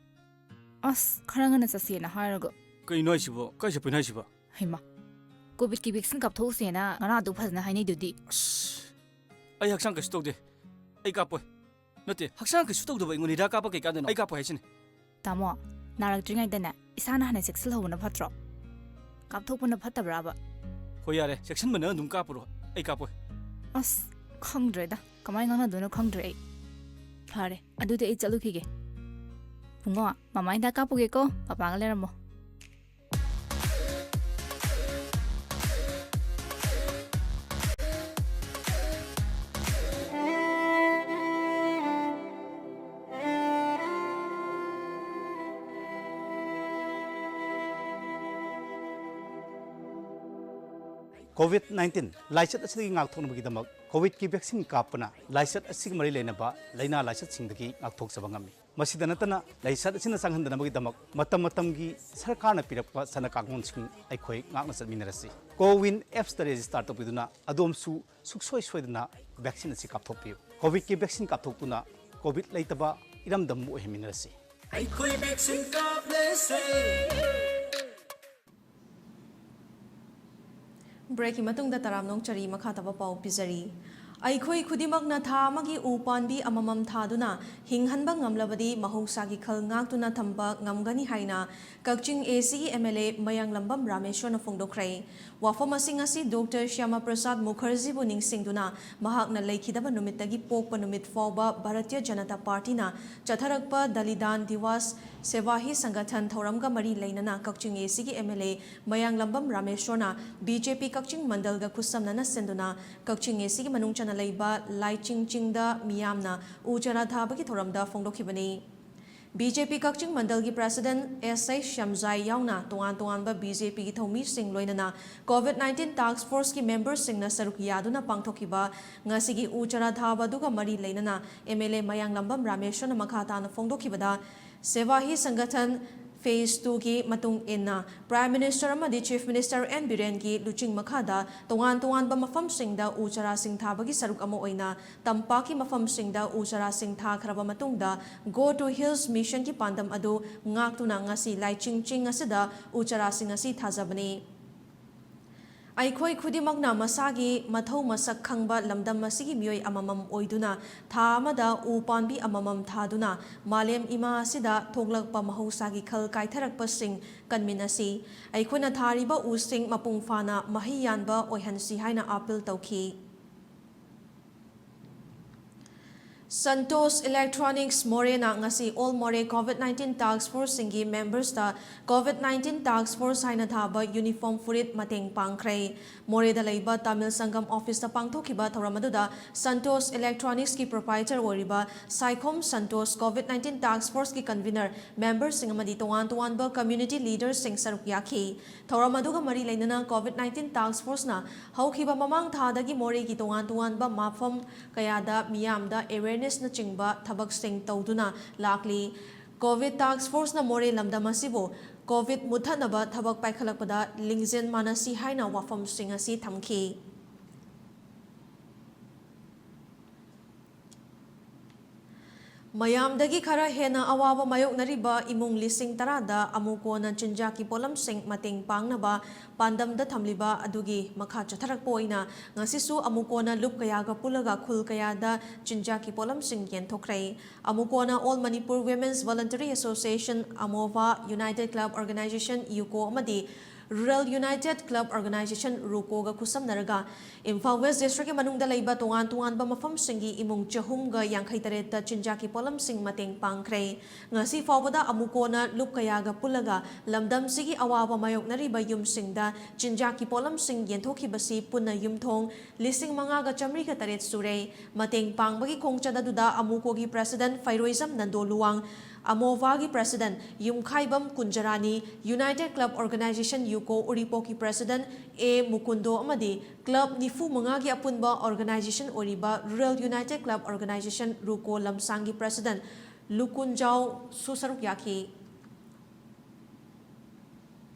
ꯑꯁ, ꯈꯔ ꯉꯟꯅ ꯆꯠꯁꯦꯅ ꯍꯥꯏꯔꯒ꯫ ꯀꯩꯅꯣ ꯍꯥꯏꯁꯤꯕꯣ? ꯀꯥꯏ ꯆꯠꯄꯩꯅꯣ ꯍꯥꯏꯁꯤꯕꯣ? ꯍꯩꯃꯥ, ꯀꯣꯚꯤꯗꯀꯤ ꯚꯦꯛꯁꯤꯟ ꯀꯥꯞꯊꯣꯛꯎꯁꯦꯅ ꯉꯔꯥꯡ ꯑꯗꯨ ꯐꯖꯅ ꯍꯥꯏꯅꯩꯗꯨꯗꯤ꯫ ꯑꯁ, ꯑꯩ ꯍꯛꯆꯥꯡ ꯀꯩꯁꯨ ꯇꯧꯗꯦ꯫ ꯑꯩ ꯀꯥꯞꯄꯣꯏ꯫ ꯅꯠꯇꯦ, ꯍꯛꯆꯥꯡ ꯀꯩꯁꯨ ꯇꯧꯗꯕ ꯑꯩꯉꯣꯟꯗ ꯍꯤꯗꯥꯛ ꯀꯥꯞꯄ ꯀꯩ ꯀꯥꯟꯗꯅꯣ? ꯑꯩ ꯀꯥꯞꯄꯣꯏ ꯍꯥꯏꯁꯤꯅꯤ꯫ ꯇꯥꯃꯣ, ꯅꯥꯔꯛꯇ꯭ꯔꯤꯉꯩꯗꯅꯦ ꯏꯁꯥꯅ ꯍꯥꯟꯅ ꯆꯦꯛꯁꯤꯜꯍꯧꯕꯅ ꯐꯠꯇ꯭ꯔꯣ? ꯀꯥꯞꯊꯣꯛꯄꯅ ꯐꯠꯇꯕ꯭ꯔꯕ? ꯍꯣꯏ, ꯌꯥꯔꯦ, ꯆꯦꯛꯁꯤꯟꯕ ꯅꯪ ꯑꯗꯨꯝ ꯀꯥꯞꯄꯨꯔꯣ, ꯑꯩ ꯀꯥꯞꯄꯣꯏ꯫ ꯑꯁ, ꯈꯪꯗ꯭ꯔꯦꯗ, ꯀꯃꯥꯏꯅ ꯉꯥꯡꯅꯗꯣꯏꯅꯣ ꯈꯪꯗ꯭ꯔꯦ ꯑꯩ꯫ ꯐꯔꯦ, ꯑꯗꯨꯗꯤ ꯑꯩ ꯆꯠꯂꯨꯈꯤꯒꯦ꯫ ꯕꯨꯡꯉꯣ, ꯃꯃꯥ ꯍꯤꯗꯥꯛ ꯀꯥꯞꯄꯨꯒꯦꯀꯣ, ꯄꯄꯥꯒ ꯂꯩꯔꯝꯃꯣ꯫ ꯀꯣꯚꯤꯗ ꯅꯥꯏꯟꯇꯤꯟ ꯂꯥꯏꯆꯠ ꯑꯁꯤꯗꯒꯤ ꯉꯥꯛꯊꯣꯛꯅꯕꯒꯤꯗꯃꯛ ꯀꯣꯚꯤꯗꯀꯤ ꯚꯦꯛꯁꯤꯟ ꯀꯥꯞꯄꯅ ꯂꯥꯏꯆꯠ ꯑꯁꯤꯒ ꯃꯔꯤ ꯂꯩꯅꯕ ꯂꯥꯏꯅꯥ ꯂꯥꯏꯆꯠꯁꯤꯡꯗꯒꯤ ꯉꯥꯛꯊꯣꯛꯆꯕ ꯉꯝꯃꯤ꯫ ꯃꯁꯤꯗ ꯅꯠꯇꯅ, ꯂꯥꯏꯆꯠ ꯑꯁꯤꯅ ꯆꯪꯍꯟꯗꯅꯕꯒꯤꯗꯃꯛ ꯃꯇꯝ ꯃꯇꯝꯒꯤ ꯁꯔꯀꯥꯔꯅ ꯄꯤꯔꯛꯄ ꯆꯠꯅ ꯀꯥꯡꯂꯣꯟꯁꯤꯡ ꯑꯩꯈꯣꯏ ꯉꯥꯛꯅ ꯆꯠꯃꯤꯟꯅꯔꯁꯤ꯫ ꯀꯣꯋꯤꯟ ꯑꯦꯞꯁꯇ ꯔꯦꯖꯤꯁꯇꯥꯔ ꯇꯧꯕꯤꯗꯨꯅ ꯑꯗꯣꯝꯁꯨ ꯁꯨꯡꯁꯣꯏ ꯁꯣꯏꯗꯅ ꯚꯦꯛꯁꯤꯟ ꯑꯁꯤ ꯀꯥꯞꯊꯣꯛꯄꯤꯌꯨ꯫ ꯀꯣꯚꯤꯗꯀꯤ ꯚꯦꯛꯁꯤꯟ ꯀꯥꯞꯊꯣꯛꯇꯨꯅ ꯀꯣꯚꯤꯗ ꯂꯩꯇꯕ ꯏꯔꯝꯗꯝ ꯑꯃ ꯑꯣꯏꯍꯟꯃꯤꯟꯅꯔꯁꯤ꯫ ꯑꯩꯈꯣꯏ ꯚꯦꯛꯁꯤꯟ ꯀꯥꯞꯂꯁꯦ꯫ ꯕ꯭ꯔꯦꯛꯀꯤ ꯃꯇꯨꯡꯗ ꯇꯔꯥꯝꯅ ꯑꯣꯛꯆꯔꯤ, ꯃꯈꯥ ꯇꯥꯕ ꯄꯥꯎ ꯄꯤꯖꯔꯤ꯫ ꯑꯩꯈꯣꯏ ꯈꯨꯗꯤꯡꯃꯛꯅ ꯊꯥ ꯑꯃꯒꯤ ꯎ ꯄꯥꯝꯕꯤ ꯑꯃꯃꯝ ꯊꯥꯗꯨꯅ ꯍꯤꯡꯍꯟꯕ ꯉꯝꯂꯕꯗꯤ ꯃꯍꯧꯁꯥꯒꯤ ꯈꯜ ꯉꯥꯛꯇꯨꯅ ꯊꯝꯕ ꯉꯝꯒꯅꯤ ꯍꯥꯏꯅ ꯀꯛꯆꯤꯡ ꯑꯦ ꯁꯤꯒꯤ ꯑꯦꯝ ꯑꯦꯜ ꯑꯦ ꯃꯌꯥꯡꯂꯝꯕꯝ ꯔꯥꯃꯦꯁꯣꯔꯅ ꯐꯣꯡꯗꯣꯛꯈ꯭ꯔꯦ꯫ ꯋꯥꯐꯝ ꯑꯁꯤꯡ ꯑꯁꯤ ꯗꯣꯛꯇꯔ ꯁ꯭ꯌꯥꯃꯥ ꯄ꯭ꯔꯁꯥꯗ ꯃꯨꯈꯔꯖꯤꯕꯨ ꯅꯤꯡꯁꯤꯡꯗꯨꯅ ꯃꯍꯥꯛꯅ ꯂꯩꯈꯤꯗꯕ ꯅꯨꯃꯤꯠꯇꯒꯤ ꯄꯣꯛꯄ ꯅꯨꯃꯤꯠ ꯐꯥꯎꯕ ꯚꯥꯔꯇꯤꯌ ꯖꯅꯇꯥ ꯄꯥꯔꯇꯤꯅ ꯆꯠꯊꯔꯛꯄ ꯗꯂꯤꯗꯥꯟ ꯗꯤꯋꯥꯁ ꯁꯦꯚꯥꯍꯤ ꯁꯪꯒꯊꯟ ꯊꯧꯔꯝꯒ ꯃꯔꯤ ꯂꯩꯅꯅ ꯀꯛꯆꯤꯡ ꯑꯦ ꯁꯤꯒꯤ ꯑꯦꯝ ꯑꯦꯜ ꯑꯦ ꯃꯌꯥꯡꯂꯝꯕꯝ ꯔꯥꯃꯦꯁꯣꯔꯅ ꯕꯤ ꯖꯦ ꯄꯤ ꯀꯛꯆꯤꯡ ꯃꯟꯗꯜꯒ ꯈꯨꯠꯁꯝꯅꯅ ꯁꯤꯟꯗꯨꯅ ꯀꯛꯆꯤꯡ ꯑꯦ ꯁꯤꯒꯤ ꯃꯅꯨꯡ ꯆꯟꯅ ꯂꯩꯕ ꯂꯥꯏꯆꯤꯡ ꯆꯤꯡꯗ ꯃꯤꯌꯥꯝꯅ ꯎ ꯆꯥꯔꯥ ꯊꯥꯕꯒꯤ ꯊꯧꯔꯝꯗ ꯐꯣꯡꯗꯣꯛꯈꯤꯕꯅꯤ꯫ ꯕꯤ ꯖꯦ ꯄꯤ ꯀꯛꯆꯤꯡ ꯃꯟꯗꯜꯒꯤ ꯄ꯭ꯔꯦꯁꯤꯗꯦꯟꯠ ꯑꯦꯁ ꯑꯩꯆ ꯁ꯭ꯌꯥꯝꯖꯥꯏ ꯌꯥꯎꯅ ꯇꯣꯉꯥꯟ ꯇꯣꯉꯥꯟꯕ ꯕꯤ ꯖꯦ ꯄꯤꯒꯤ ꯊꯧꯃꯤꯁꯤꯡ, ꯂꯣꯏꯅꯅ ꯀꯣꯚꯤꯗ ꯅꯥꯏꯟꯇꯤꯟ ꯇꯥꯁ꯭ꯛ ꯐꯣꯔꯁꯀꯤ ꯃꯦꯝꯕꯔꯁꯤꯡꯅ ꯁꯔꯨꯛ ꯌꯥꯗꯨꯅ ꯄꯥꯡꯊꯣꯛꯈꯤꯕ ꯉꯁꯤꯒꯤ ꯎ ꯆꯥꯔꯥ ꯊꯥꯕ ꯑꯗꯨꯒ ꯃꯔꯤ ꯂꯩꯅꯅ ꯑꯦꯝ ꯑꯦꯜ ꯑꯦ ꯃꯌꯥꯡꯂꯝꯕꯝ ꯔꯥꯃꯦꯁ꯭ꯋꯔꯅ ꯃꯈꯥ ꯇꯥꯅ ꯐꯣꯡꯗꯣꯛꯈꯤꯕꯗ, ꯁꯦꯋꯥ ꯍꯤ ꯁꯪꯒꯊꯟ ꯐꯦꯖ ꯇꯨꯒꯤ ꯃꯇꯨꯡ ꯏꯟꯅ, ꯄ꯭ꯔꯥꯏꯝ ꯃꯤꯅꯤꯁꯇꯔ ꯑꯃꯗꯤ ꯆꯤꯐ ꯃꯤꯅꯤꯁꯇꯔ ꯑꯦꯟ ꯕꯤꯔꯦꯟꯒꯤ ꯂꯨꯆꯤꯡ ꯃꯈꯥꯗ ꯇꯣꯉꯥꯟ ꯇꯣꯉꯥꯟꯕ ꯃꯐꯝꯁꯤꯡꯗ ꯎ ꯆꯥꯔꯥꯁꯤꯡ ꯊꯥꯕꯒꯤ ꯁꯔꯨꯛ ꯑꯃ ꯑꯣꯏꯅ ꯇꯝꯄꯥꯛꯀꯤ ꯃꯐꯝꯁꯤꯡꯗ ꯎ ꯆꯥꯔꯥꯁꯤꯡ ꯊꯥꯈ꯭ꯔꯕ ꯃꯇꯨꯡꯗ, Go to Hills ꯃꯤꯁꯟꯒꯤ ꯄꯥꯟꯗꯝ ꯑꯗꯨ ꯉꯥꯛꯇꯨꯅ ꯉꯁꯤ ꯂꯥꯏꯆꯤꯡ ꯆꯤꯡ ꯑꯁꯤꯗ ꯎ ꯆꯥꯔꯥꯁꯤꯡ ꯑꯁꯤ ꯊꯥꯖꯕꯅꯤ꯫ ꯑꯩꯈꯣꯏ ꯈꯨꯗꯤꯡꯃꯛꯅ ꯃꯁꯥꯒꯤ ꯃꯊꯧ ꯃꯁꯛ ꯈꯪꯕ ꯂꯝꯗꯝ ꯑꯁꯤꯒꯤ ꯃꯤꯑꯣꯏ ꯑꯃꯃꯝ ꯑꯣꯏꯗꯨꯅ ꯊꯥ ꯑꯃꯗ ꯎ ꯄꯥꯝꯕꯤ ꯑꯃꯃꯝ ꯊꯥꯗꯨꯅ ꯃꯥꯂꯦꯝ ꯏꯃꯥ ꯑꯁꯤꯗ ꯊꯣꯛꯂꯛꯄ ꯃꯍꯧꯁꯥꯒꯤ ꯈꯜ ꯀꯥꯏꯊꯔꯛꯄꯁꯤꯡ ꯀꯟꯃꯤꯟꯅꯁꯤ꯫ ꯑꯩꯈꯣꯏꯅ ꯊꯥꯔꯤꯕ ꯎꯁꯤꯡ ꯃꯄꯨꯡ ꯐꯥꯅ ꯃꯍꯩ ꯌꯥꯟꯕ ꯑꯣꯏꯍꯟꯁꯤ ꯍꯥꯏꯅ ꯑꯥꯄꯤꯜ ꯇꯧꯈꯤ꯫ ꯁꯟꯇꯣꯁ ꯏꯂꯦꯛꯇ꯭ꯔꯣꯅꯤꯛꯁ ꯃꯣꯔꯦꯅ ꯉꯁꯤ all Moreh COVID nineteen task ꯐꯣꯔꯁꯁꯤꯡꯒꯤ ꯃꯦꯝꯕꯔꯁꯇ ꯀꯣꯚꯤꯗ ꯅꯥꯏꯟꯇꯤꯟ ꯇꯥꯁ꯭ꯛ ꯐꯣꯔꯁ ꯍꯥꯏꯅ ꯊꯥꯕ ꯌꯨꯅꯤꯐꯣꯔꯝ ꯐꯨꯔꯤꯠ ꯃꯇꯦꯡ ꯄꯥꯡꯈ꯭ꯔꯦ꯫ ꯃꯣꯔꯦꯗ ꯂꯩꯕ ꯇꯥꯃꯤꯜ ꯁꯪꯒꯝ ꯑꯣꯐꯤꯁꯇ ꯄꯥꯡꯊꯣꯛꯈꯤꯕ ꯊꯧꯔꯝ ꯑꯗꯨꯗ ꯁꯟꯇꯣꯁ ꯏꯂꯦꯛꯇ꯭ꯔꯣꯅꯤꯛꯁꯀꯤ ꯄ꯭ꯔꯣꯄ꯭ꯔꯥꯏꯇꯔ ꯑꯣꯏꯔꯤꯕ Saikhom Santosh, COVID nineteen task ꯐꯣꯔꯁꯀꯤ ꯀꯟꯚꯤꯅꯔ, ꯃꯦꯝꯕꯔꯁꯤꯡ ꯑꯃꯗꯤ ꯇꯣꯉꯥꯟ ꯇꯣꯉꯥꯟꯕ ꯀꯝꯃ꯭ꯌꯨꯅꯤꯇꯤ ꯂꯤꯗꯔꯁꯤꯡ ꯁꯔꯨꯛ ꯌꯥꯈꯤ꯫ ꯊꯧꯔꯝ ꯑꯗꯨꯒ ꯃꯔꯤ ꯂꯩꯅꯅ ꯀꯣꯚꯤꯗ ꯅꯥꯏꯟꯇꯤꯟ ꯇꯥꯁ꯭ꯛ ꯐꯣꯔꯁꯅ ꯍꯧꯈꯤꯕ ꯃꯃꯥꯡ ꯊꯥꯗꯒꯤ ꯃꯣꯔꯦꯒꯤ ꯇꯣꯉꯥꯟ ꯇꯣꯉꯥꯟꯕ ꯃꯐꯝ ꯀꯌꯥꯗ ꯃꯤꯌꯥꯝꯗ ꯑꯦꯋꯦꯔꯅꯦꯁꯅꯆꯤꯡꯕ ꯊꯕꯛꯁꯤꯡ ꯇꯧꯗꯨꯅ ꯂꯥꯛꯂꯤ꯫ ꯀꯣꯚꯤꯗ ꯇꯥꯁ꯭ꯛ ꯐꯣꯔꯁꯅ ꯃꯣꯔꯦ ꯂꯝꯗꯝ ꯑꯁꯤꯕꯨ ꯀꯣꯚꯤꯗ ꯃꯨꯠꯊꯠꯅꯕ ꯊꯕꯛ ꯄꯥꯏꯈꯠꯂꯛꯄꯗ ꯂꯤꯡꯖꯦꯜ ꯃꯥꯟꯅꯁꯤ ꯍꯥꯏꯅ ꯋꯥꯐꯝꯁꯤꯡ ꯑꯁꯤ ꯊꯝꯈꯤ꯫ ꯃꯌꯥꯝꯗꯒꯤ ꯈꯔ ꯍꯦꯟꯅ ꯑꯋꯥꯕ ꯃꯥꯌꯣꯛꯅꯔꯤꯕ ꯏꯃꯨꯡ ꯂꯤꯁꯤꯡ ꯇꯔꯥꯗ ꯑꯃꯨꯛ ꯀꯣꯟꯅ ꯆꯤꯟꯖꯥꯛꯀꯤ ꯄꯣꯠꯂꯝꯁꯤꯡ ꯃꯇꯦꯡ ꯄꯥꯡꯅꯕ ꯄꯥꯟꯗꯝꯗ ꯊꯝꯂꯤꯕ ꯑꯗꯨꯒꯤ ꯃꯈꯥ ꯆꯠꯊꯔꯛꯄ ꯑꯣꯏꯅ ꯉꯁꯤꯁꯨ ꯑꯃꯨꯛ ꯀꯣꯟꯅ ꯂꯨꯞ ꯀꯌꯥꯒ ꯄꯨꯜꯂꯒ ꯈꯨꯜ ꯀꯌꯥꯗ ꯆꯤꯟꯖꯥꯛꯀꯤ ꯄꯣꯠꯂꯝꯁꯤꯡ ꯌꯦꯟꯊꯣꯛꯈ꯭ꯔꯦ꯫ ꯑꯃꯨꯛ ꯀꯣꯟꯅ All Manipur Women's Voluntary Association, ꯑꯃꯣꯚꯥ, United Club Organization, UCO, ꯑꯃꯗꯤ Rural United Club Organization, ꯔꯨꯀꯣꯒ ꯈꯨꯠꯁꯝꯅꯔꯒ ꯏꯝꯐꯥꯜ ꯋꯦꯁ ꯗꯤꯁꯇ꯭ꯔꯤꯛꯀꯤ ꯃꯅꯨꯡꯗ ꯂꯩꯕ ꯇꯣꯉꯥꯟ ꯇꯣꯉꯥꯟꯕ ꯃꯐꯝꯁꯤꯡꯒꯤ ꯏꯃꯨꯡ ꯆꯍꯨꯝꯒ ꯌꯥꯡꯈꯩ ꯇꯔꯦꯠꯇ ꯆꯤꯟꯖꯥꯛꯀꯤ ꯄꯣꯠꯂꯝꯁꯤꯡ ꯃꯇꯦꯡ ꯄꯥꯡꯈ꯭ꯔꯦ꯫ ꯉꯁꯤ ꯐꯥꯎꯕꯗ ꯑꯃꯨꯛ ꯀꯣꯟꯅ ꯂꯨꯞ ꯀꯌꯥꯒ ꯄꯨꯜꯂꯒ ꯂꯝꯗꯝꯁꯤꯒꯤ ꯑꯋꯥꯕ ꯃꯥꯌꯣꯛꯅꯔꯤꯕ ꯌꯨꯝꯁꯤꯡꯗ ꯆꯤꯟꯖꯥꯛꯀꯤ ꯄꯣꯠꯂꯝꯁꯤꯡ ꯌꯦꯟꯊꯣꯛꯈꯤꯕꯁꯤ ꯄꯨꯟꯅ ꯌꯨꯝꯊꯣꯡ ꯂꯤꯁꯤꯡ ꯃꯉꯥꯒ ꯆꯥꯃꯔꯤꯒ ꯇꯔꯦꯠ ꯁꯨꯔꯦ꯫ ꯃꯇꯦꯡ ꯄꯥꯡꯕꯒꯤ ꯈꯣꯡꯆꯠ ꯑꯗꯨꯗ ꯑꯃꯨꯀꯣꯒꯤ ꯄ꯭ꯔꯦꯁꯤꯗꯦꯟꯠ ꯐꯩꯔꯣꯏꯖꯝ ꯅꯟꯗꯣ ꯂꯨꯋꯥꯡ, ꯑꯃꯣꯚꯥꯒꯤ president Yumkhaibam Kunjarani, united club organization UCO ꯎꯔꯤꯄꯣꯛꯀꯤ ꯄ꯭ꯔꯦꯁꯤꯗꯦꯟꯠ ꯑꯦ ꯃꯨꯀꯨꯟꯗꯣ ꯑꯃꯗꯤ ꯀ꯭ꯂꯕ ꯅꯤꯐꯨ ꯃꯉꯥꯒꯤ ꯑꯄꯨꯟꯕ ꯑꯣꯔꯒꯅꯥꯏꯖꯦꯁꯟ ꯑꯣꯏꯔꯤꯕ rural united club organization RUCO ꯂꯝꯁꯥꯡꯒꯤ ꯄ꯭ꯔꯦꯁꯤꯗꯦꯟꯠ ꯂꯨꯀꯨꯟꯖꯥꯎꯁꯨ ꯁꯔꯨꯛ ꯌꯥꯈꯤ꯫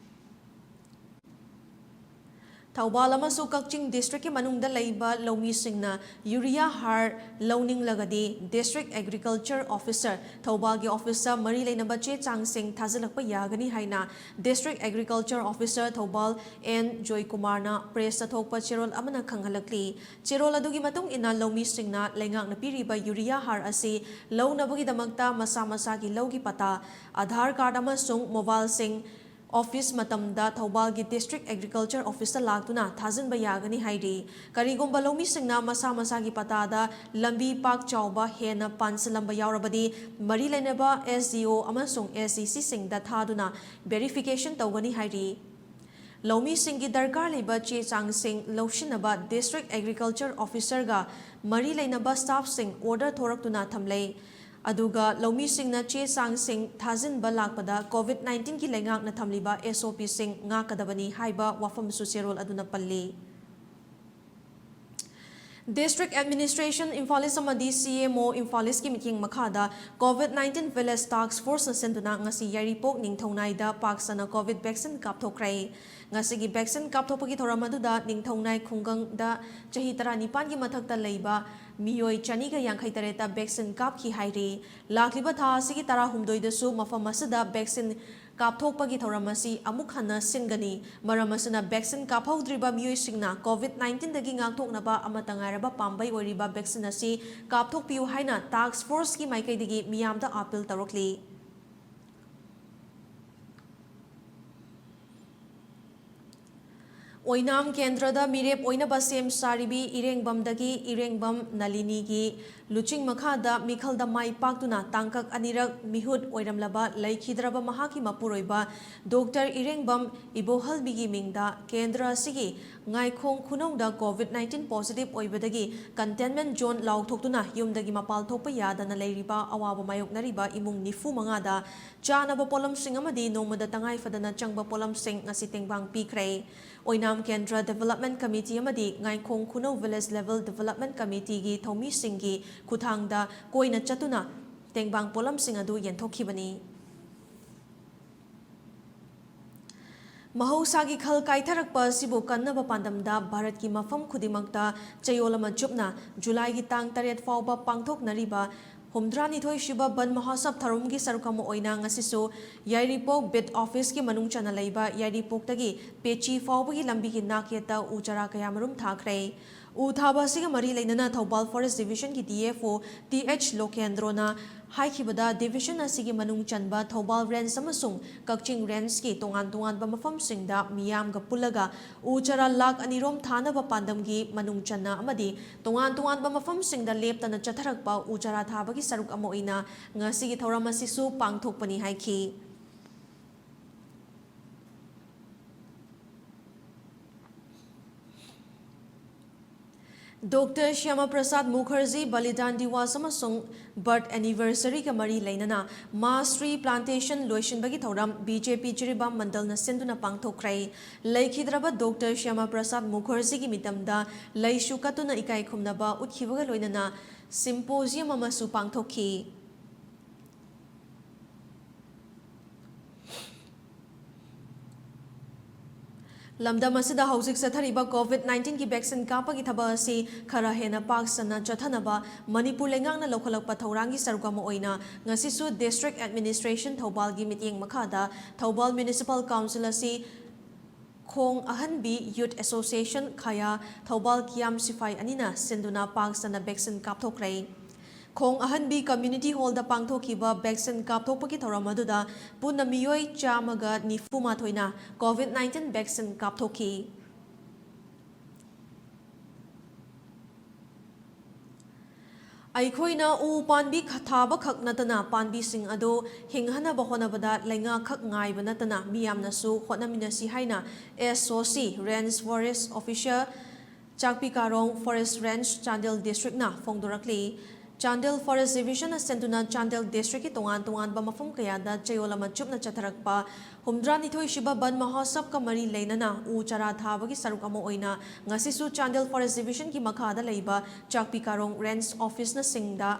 ꯊꯧꯕꯥꯜ ꯑꯃꯁꯨꯡ ꯀꯛꯆꯤꯡ ꯗꯤꯁꯇ꯭ꯔꯤꯛꯀꯤ ꯃꯅꯨꯡꯗ ꯂꯩꯕ ꯂꯧꯃꯤꯁꯤꯡꯅ ꯌꯨꯔꯤꯌꯥ ꯍꯥꯔ ꯂꯧꯅꯤꯡꯂꯒꯗꯤ ꯗꯤꯁꯇ꯭ꯔꯤꯛ ꯑꯦꯒ꯭ꯔꯤꯀꯜꯆꯔ ꯑꯣꯐꯤꯁꯔ ꯊꯧꯕꯥꯜꯒꯤ ꯑꯣꯐꯤꯁꯇ ꯃꯔꯤ ꯂꯩꯅꯕ ꯆꯦ ꯆꯥꯡꯁꯤꯡ ꯊꯥꯖꯤꯜꯂꯛꯄ ꯌꯥꯒꯅꯤ ꯍꯥꯏꯅ district agriculture officer Thoubal N ꯖꯣꯏꯀꯨꯃꯥꯔꯅ ꯄ꯭ꯔꯦꯁꯇ ꯊꯣꯛꯄ ꯆꯦꯔꯣꯜ ꯑꯃꯅ ꯈꯪꯍꯜꯂꯛꯂꯤ꯫ ꯆꯦꯔꯣꯜ ꯑꯗꯨꯒꯤ ꯃꯇꯨꯡ ꯏꯟꯅ ꯂꯧꯃꯤꯁꯤꯡꯅ ꯂꯩꯉꯥꯛꯅ ꯄꯤꯔꯤꯕ ꯌꯨꯔꯤꯌꯥ ꯍꯥꯔ ꯑꯁꯤ ꯂꯧꯅꯕꯒꯤꯗꯃꯛꯇ ꯃꯁꯥ ꯃꯁꯥꯒꯤ ꯂꯧꯒꯤ ꯄꯇꯥ, ꯑꯙꯥꯔ ꯀꯥꯔꯗ ꯑꯃꯁꯨꯡ ꯃꯣꯕꯥꯏꯜꯁꯤꯡ ꯑꯣꯐꯤꯁ ꯃꯇꯝꯗ ꯊꯧꯕꯥꯜꯒꯤ ꯗꯤꯁꯇ꯭ꯔꯤꯛ ꯑꯦꯒ꯭ꯔꯤꯀꯜꯆꯔ ꯑꯣꯐꯤꯁꯇ ꯂꯥꯛꯇꯨꯅ ꯊꯥꯖꯤꯟꯕ ꯌꯥꯒꯅꯤ ꯍꯥꯏꯔꯤ꯫ ꯀꯔꯤꯒꯨꯝꯕ ꯂꯧꯃꯤꯁꯤꯡꯅ ꯃꯁꯥ ꯃꯁꯥꯒꯤ ꯄꯇꯥꯗ ꯂꯝꯕꯤ ꯄꯥꯛ ꯆꯥꯎꯕ ꯍꯦꯟꯅ ꯄꯥꯟꯁꯤꯜꯂꯝꯕ ꯌꯥꯎꯔꯕꯗꯤ ꯃꯔꯤ ꯂꯩꯅꯕ ꯑꯦꯁ ꯗꯤ ꯑꯣ ꯑꯃꯁꯨꯡ ꯑꯦꯁ ꯗꯤ ꯁꯤꯁꯤꯡꯗ ꯊꯥꯗꯨꯅ ꯚꯦꯔꯤꯐꯤꯀꯦꯁꯟ ꯇꯧꯒꯅꯤ ꯍꯥꯏꯔꯤ꯫ ꯂꯧꯃꯤꯁꯤꯡꯒꯤ ꯗꯔꯀꯥꯔ ꯂꯩꯕ ꯆꯦ ꯆꯥꯡꯁꯤꯡ ꯂꯧꯁꯤꯟꯅꯕ ꯗꯤꯁꯇ꯭ꯔꯤꯛ ꯑꯦꯒ꯭ꯔꯤꯀꯜꯆꯔ ꯑꯣꯐꯤꯁꯔꯒ ꯃꯔꯤ ꯂꯩꯅꯕ ꯁ꯭ꯇꯥꯐꯁꯤꯡ ꯑꯣꯔꯗꯔ ꯊꯣꯔꯛꯇꯨꯅ ꯊꯝꯂꯦ꯫ ꯑꯗꯨꯒ ꯂꯧꯃꯤꯁꯤꯡꯅ ꯆꯦ ꯆꯥꯡꯁꯤꯡ ꯊꯥꯖꯤꯟꯕ ꯂꯥꯛꯄꯗ ꯀꯣꯚꯤꯗ ꯅꯥꯏꯟꯇꯤꯟꯒꯤ ꯂꯩꯉꯥꯛꯅ ꯊꯝꯂꯤꯕ ꯑꯦꯁ ꯑꯣ ꯄꯤꯁꯤꯡ ꯉꯥꯛꯀꯗꯕꯅꯤ ꯍꯥꯏꯕ ꯋꯥꯐꯝꯁꯨ ꯆꯦꯔꯣꯜ ꯑꯗꯨꯅ ꯄꯜꯂꯤ꯫ ꯗꯤꯁꯇ꯭ꯔꯤꯛ ꯑꯦꯗꯃꯤꯅꯤꯁꯇ꯭ꯔꯦꯁꯟ ꯏꯝꯐꯥꯜ ꯏꯁ ꯑꯃꯗꯤ ꯁꯤ ꯑꯦꯝ ꯑꯣ ꯏꯝꯐꯥꯜ ꯏꯁꯀꯤ ꯃꯤꯠꯌꯦꯡ ꯃꯈꯥꯗ ꯀꯣꯚꯤꯗ ꯅꯥꯏꯟꯇꯤꯟ ꯚꯤꯂꯦꯖ ꯇꯥꯛꯁ ꯐꯣꯔꯁꯅ ꯁꯤꯟꯗꯨꯅ ꯉꯁꯤ ꯌꯥꯏꯔꯤꯄꯣꯛ ꯅꯤꯡꯊꯧꯅꯥꯏꯗ ꯄꯥꯛ ꯁꯟꯅ ꯀꯣꯚꯤꯗ ꯚꯦꯛꯁꯤꯟ ꯀꯥꯞꯊꯣꯛꯈ꯭ꯔꯦ꯫ ꯉꯁꯤꯒꯤ ꯚꯦꯛꯁꯤꯟ ꯀꯥꯞꯊꯣꯛꯄꯒꯤ ꯊꯧꯔꯝ ꯑꯗꯨꯗ ꯅꯤꯡꯊꯧꯅꯥꯏ ꯈꯨꯡꯒꯪꯗ ꯆꯍꯤ ꯇꯔꯥꯅꯤꯄꯥꯟꯒꯤ ꯃꯊꯛꯇ ꯂꯩꯕ ꯃꯤꯑꯣꯏ ꯆꯅꯤꯒ ꯌꯥꯡꯈꯩ ꯇꯔꯦꯠꯇ ꯚꯦꯛꯁꯤꯟ ꯀꯥꯞꯈꯤ ꯍꯥꯏꯔꯤ꯫ ꯂꯥꯛꯂꯤꯕ ꯊꯥ ꯑꯁꯤꯒꯤ ꯇꯔꯥꯍꯨꯝꯗꯣꯏꯗꯁꯨ ꯃꯐꯝ ꯑꯁꯤꯗ ꯚꯦꯛꯁꯤꯟ ꯀꯥꯞꯊꯣꯛꯄꯒꯤ ꯊꯧꯔꯝ ꯑꯁꯤ ꯑꯃꯨꯛ ꯍꯟꯅ ꯁꯤꯟꯒꯅꯤ꯫ ꯃꯔꯝ ꯑꯁꯤꯅ ꯚꯦꯛꯁꯤꯟ ꯀꯥꯞꯍꯧꯗ꯭ꯔꯤꯕ ꯃꯤꯑꯣꯏꯁꯤꯡꯅ ꯀꯣꯚꯤꯗ ꯅꯥꯏꯟꯇꯤꯟꯗꯒꯤ ꯉꯥꯛꯊꯣꯛꯅꯕ ꯑꯃꯠꯇ ꯉꯥꯏꯔꯕ ꯄꯥꯝꯕꯩ ꯑꯣꯏꯔꯤꯕ ꯚꯦꯛꯁꯤꯟ ꯑꯁꯤ ꯀꯥꯞꯊꯣꯛꯄꯤꯌꯨ ꯍꯥꯏꯅ ꯇꯥꯛꯁ ꯐꯣꯔꯁꯀꯤ ꯃꯥꯏꯀꯩꯗꯒꯤ ꯃꯤꯌꯥꯝꯗ ꯑꯥꯄꯤꯜ ꯇꯧꯔꯛꯂꯤ꯫ ꯑꯣꯏꯅꯥꯝ ꯀꯦꯟꯗ꯭ꯔꯗ ꯃꯤꯔꯦꯞ ꯑꯣꯏꯅꯕ ꯁꯦꯝ ꯁꯥꯔꯤꯕꯤ ꯏꯔꯦꯡꯕꯝꯗꯒꯤ ꯏꯔꯦꯡꯕꯝ ꯅꯂꯤꯅꯤꯒꯤ ꯂꯨꯆꯤꯡ ꯃꯈꯥꯗ ꯃꯤꯈꯜꯗ ꯃꯥꯏ ꯄꯥꯛꯇꯨꯅ ꯇꯥꯡꯀꯛ ꯑꯅꯤꯔꯛ ꯃꯤꯍꯨꯠ ꯑꯣꯏꯔꯝꯂꯕ ꯂꯩꯈꯤꯗ꯭ꯔꯕ ꯃꯍꯥꯛꯀꯤ ꯃꯄꯨꯔꯣꯏꯕ ꯗꯣꯛꯇꯔ ꯏꯔꯦꯡꯕꯝ ꯏꯕꯣꯍꯜꯕꯤꯒꯤ ꯃꯤꯡꯗ ꯀꯦꯟꯗ꯭ꯔ ꯑꯁꯤꯒꯤ ꯉꯥꯏꯈꯣꯡ ꯈꯨꯅꯧꯗ COVID nineteen positive ꯑꯣꯏꯕꯗꯒꯤ containment zone ꯂꯥꯎꯊꯣꯛꯇꯨꯅ ꯌꯨꯝꯗꯒꯤ ꯃꯄꯥꯜ ꯊꯣꯛꯄ ꯌꯥꯗꯅ ꯂꯩꯔꯤꯕ ꯑꯋꯥꯕ ꯃꯥꯌꯣꯛꯅꯔꯤꯕ ꯏꯃꯨꯡ ꯅꯤꯐꯨ ꯃꯉꯥꯗ ꯆꯥꯅꯕ ꯄꯣꯠꯂꯝꯁꯤꯡ ꯑꯃꯗꯤ ꯅꯣꯡꯃꯗ ꯇꯉꯥꯏ ꯐꯗꯅ ꯆꯪꯕ ꯄꯣꯠꯂꯝꯁꯤꯡ ꯉꯁꯤ ꯇꯦꯡꯕꯥꯡ ꯄꯤꯈ꯭ꯔꯦ꯫ ꯑꯣꯏꯅꯥꯝ ꯀꯦꯟꯗ꯭ꯔ Development Committee ꯑꯃꯗꯤ ꯉꯥꯏꯈꯣꯡ ꯈꯨꯅꯧ Village Level Development Committeeꯒꯤ ꯊꯧꯃꯤꯁꯤꯡꯒꯤ ꯈꯨꯠꯊꯥꯡꯗ ꯀꯣꯏꯅ ꯆꯠꯇꯨꯅ ꯇꯦꯡꯕꯥꯡ ꯄꯣꯠꯂꯝꯁꯤꯡ ꯑꯗꯨ ꯌꯦꯟꯊꯣꯛꯈꯤꯕꯅꯤ꯫ ꯃꯍꯧꯁꯥꯒꯤ ꯈꯜ ꯀꯥꯏꯊꯔꯛꯄ ꯑꯁꯤꯕꯨ ꯀꯟꯅꯕ ꯄꯥꯟꯗꯝꯗ ꯚꯥꯔꯠꯀꯤ ꯃꯐꯝ ꯈꯨꯗꯤꯡꯃꯛꯇ ꯆꯌꯣꯜ ꯑꯃ ꯆꯨꯞꯅ ꯖꯨꯂꯥꯏꯒꯤ ꯇꯥꯡ ꯇꯔꯦꯠ ꯐꯥꯎꯕ ꯄꯥꯡꯊꯣꯛꯅꯔꯤꯕ ꯍꯨꯝꯗ꯭ꯔꯥꯅꯤꯊꯣꯏ ꯁꯨꯕ ꯕꯟ ꯃꯍꯣꯠꯁꯕ ꯊꯧꯔꯝꯒꯤ ꯁꯔꯨꯛ ꯑꯃ ꯑꯣꯏꯅ ꯉꯁꯤꯁꯨ ꯌꯥꯏꯔꯤꯄꯣꯛ beat officeꯀꯤ ꯃꯅꯨꯡ ꯆꯟꯅ ꯂꯩꯕ ꯌꯥꯏꯔꯤꯄꯣꯛꯇꯒꯤ ꯄꯦꯆꯤ ꯐꯥꯎꯕꯒꯤ ꯂꯝꯕꯤꯒꯤ ꯅꯥꯛꯌꯦꯠꯇ ꯎ ꯆꯥꯔꯥ ꯀꯌꯥꯃꯔꯨꯝ ꯊꯥꯈ꯭ꯔꯦ꯫ ꯎ ꯊꯥꯕ ꯑꯁꯤꯒ ꯃꯔꯤ ꯂꯩꯅꯅ Thoubal Forest Divisionꯒꯤ DFO Th ꯂꯣꯀꯦꯟꯗ꯭ꯔꯣꯅ ꯍꯥꯏꯈꯤꯕꯗ, division ꯑꯁꯤꯒꯤ ꯃꯅꯨꯡ ꯆꯟꯕ ꯊꯧꯕꯥꯜ range ꯑꯃꯁꯨꯡ ꯀꯛꯆꯤꯡ rangeꯀꯤ ꯇꯣꯉꯥꯟ ꯇꯣꯉꯥꯟꯕ ꯃꯐꯝꯁꯤꯡꯗ ꯃꯤꯌꯥꯝꯒ ꯄꯨꯜꯂꯒ ꯎ ꯆꯥꯔꯥ ꯂꯥꯈ ꯑꯅꯤ ꯔꯣꯝ ꯊꯥꯅꯕ ꯄꯥꯟꯗꯝꯒꯤ ꯃꯅꯨꯡ ꯆꯟꯅ ꯑꯃꯗꯤ ꯇꯣꯉꯥꯟ ꯇꯣꯉꯥꯟꯕ ꯃꯐꯝꯁꯤꯡꯗ ꯂꯦꯞꯇꯅ ꯆꯠꯊꯔꯛꯄ ꯎ ꯆꯥꯔꯥ ꯊꯥꯕꯒꯤ ꯁꯔꯨꯛ ꯑꯃ ꯑꯣꯏꯅ ꯉꯁꯤꯒꯤ ꯊꯧꯔꯝ ꯑꯁꯤꯁꯨ ꯄꯥꯡꯊꯣꯛꯄꯅꯤ ꯍꯥꯏꯈꯤ꯫ Doctor Shyama Prasad Mukherjee Balidan Diwas ꯑꯃꯁꯨꯡ birth anniversaryꯒ ꯃꯔꯤ ꯂꯩꯅꯅ mass tree plantation ꯂꯣꯏꯁꯤꯟꯕꯒꯤ ꯊꯧꯔꯝ BJP ꯖꯤꯔꯤꯕꯥꯝ ꯃꯟꯗꯜꯅ ꯁꯤꯟꯗꯨꯅ ꯄꯥꯡꯊꯣꯛꯈ꯭ꯔꯦ꯫ ꯂꯩꯈꯤꯗ꯭ꯔꯕ Doctor Shyama Prasad Mukherjeeꯒꯤ ꯃꯤꯇꯝꯗ ꯂꯩꯁꯨ ꯀꯠꯇꯨꯅ ꯏꯀꯥꯏ ꯈꯨꯝꯅꯕ ꯎꯠꯈꯤꯕꯒ ꯂꯣꯏꯅꯅ symposium ꯑꯃꯁꯨ ꯄꯥꯡꯊꯣꯛꯈꯤ꯫ ꯂꯝꯗꯝ ꯑꯁꯤꯗ ꯍꯧꯖꯤꯛ ꯆꯠꯊꯔꯤꯕ COVID nineteenꯒꯤ vaccine ꯀꯥꯞꯄꯒꯤ ꯊꯕꯛ ꯑꯁꯤ ꯈꯔ ꯍꯦꯟꯅ ꯄꯥꯛ ꯁꯟꯅ ꯆꯠꯊꯅꯕ ꯃꯅꯤꯄꯨꯔ ꯂꯩꯉꯥꯛꯅ ꯂꯧꯈꯠꯂꯛꯄ ꯊꯧꯔꯥꯡꯒꯤ ꯁꯔꯨꯛ ꯑꯃ ꯑꯣꯏꯅ ꯉꯁꯤꯁꯨ District Administration ꯊꯧꯕꯥꯜꯒꯤ ꯃꯤꯠꯌꯦꯡ ꯃꯈꯥꯗ ꯊꯧꯕꯥꯜ Municipal Council ꯑꯁꯤ ꯈꯣꯡ ꯑꯍꯟꯕꯤ Youth Association ꯈꯌꯥ ꯊꯧꯕꯥꯜ ꯀꯤꯌꯥꯝ ꯁꯤꯐꯥꯏ ꯑꯅꯤꯅ ꯁꯤꯟꯗꯨꯅ ꯄꯥꯛ ꯁꯟꯅ vaccine ꯀꯥꯞꯊꯣꯛꯈ꯭ꯔꯦ꯫ ꯈꯣꯡ ꯑꯍꯟꯕꯤ Community Hallꯗ ꯄꯥꯡꯊꯣꯛꯈꯤꯕ vaccine ꯀꯥꯞꯊꯣꯛꯄꯒꯤ ꯊꯧꯔꯝ ꯑꯗꯨꯗ ꯄꯨꯟꯅ ꯃꯤꯑꯣꯏ ꯆꯥꯝꯃꯒ ꯅꯤꯐꯨ ꯃꯥꯊꯣꯏꯅ COVID nineteen vaccine ꯀꯥꯞꯊꯣꯛꯈꯤ꯫ ꯑꯩꯈꯣꯏꯅ ꯎ ꯄꯥꯝꯕꯤ ꯈ-, ꯊꯥꯕꯈꯛ ꯅꯠꯇꯅ ꯄꯥꯝꯕꯤꯁꯤꯡ ꯑꯗꯨ ꯍꯤꯡꯍꯟꯅꯕ ꯍꯣꯠꯅꯕꯗ ꯂꯩꯉꯥꯛꯈꯛ ꯉꯥꯏꯕ ꯅꯠꯇꯅ ꯃꯤꯌꯥꯝꯅꯁꯨ ꯍꯣꯠꯅꯃꯤꯟꯅꯁꯤ ꯍꯥꯏꯅ S O C, Range Forest Officer, ꯆꯥꯛꯄꯤ ꯀꯥꯔꯣꯡ Forest Range, Chandel Districtꯅ ꯐꯣꯡꯗꯣꯔꯛꯂꯤ꯫ Chandel Forest Divisionꯅ ꯁꯤꯟꯗꯨꯅ ꯆꯥꯟꯗꯦꯜ Districtꯀꯤ ꯇꯣꯉꯥꯟ ꯇꯣꯉꯥꯟꯕ ꯃꯐꯝ ꯀꯌꯥꯗ ꯆꯌꯣꯜ ꯑꯃ ꯆꯨꯞꯅ ꯆꯠꯊꯔꯛꯄ ꯍꯨꯝꯗ꯭ꯔꯥꯅꯤꯊꯣꯏꯁꯨꯕ ꯕꯟ ꯃꯍꯣꯠꯁꯕꯀ ꯃꯔꯤ ꯂꯩꯅꯅ ꯎ ꯆꯥꯔꯥ ꯊꯥꯕꯒꯤ ꯁꯔꯨꯛ ꯑꯃ ꯑꯣꯏꯅ ꯉꯁꯤꯁꯨ ꯆꯥꯟꯗꯦꯜ Forest Divisionꯒꯤ ꯃꯈꯥꯗ ꯂꯩꯕ ꯆꯥꯛꯄꯤ ꯀꯥꯔꯣꯡ Range Officeꯅ ꯁꯤꯡꯗ,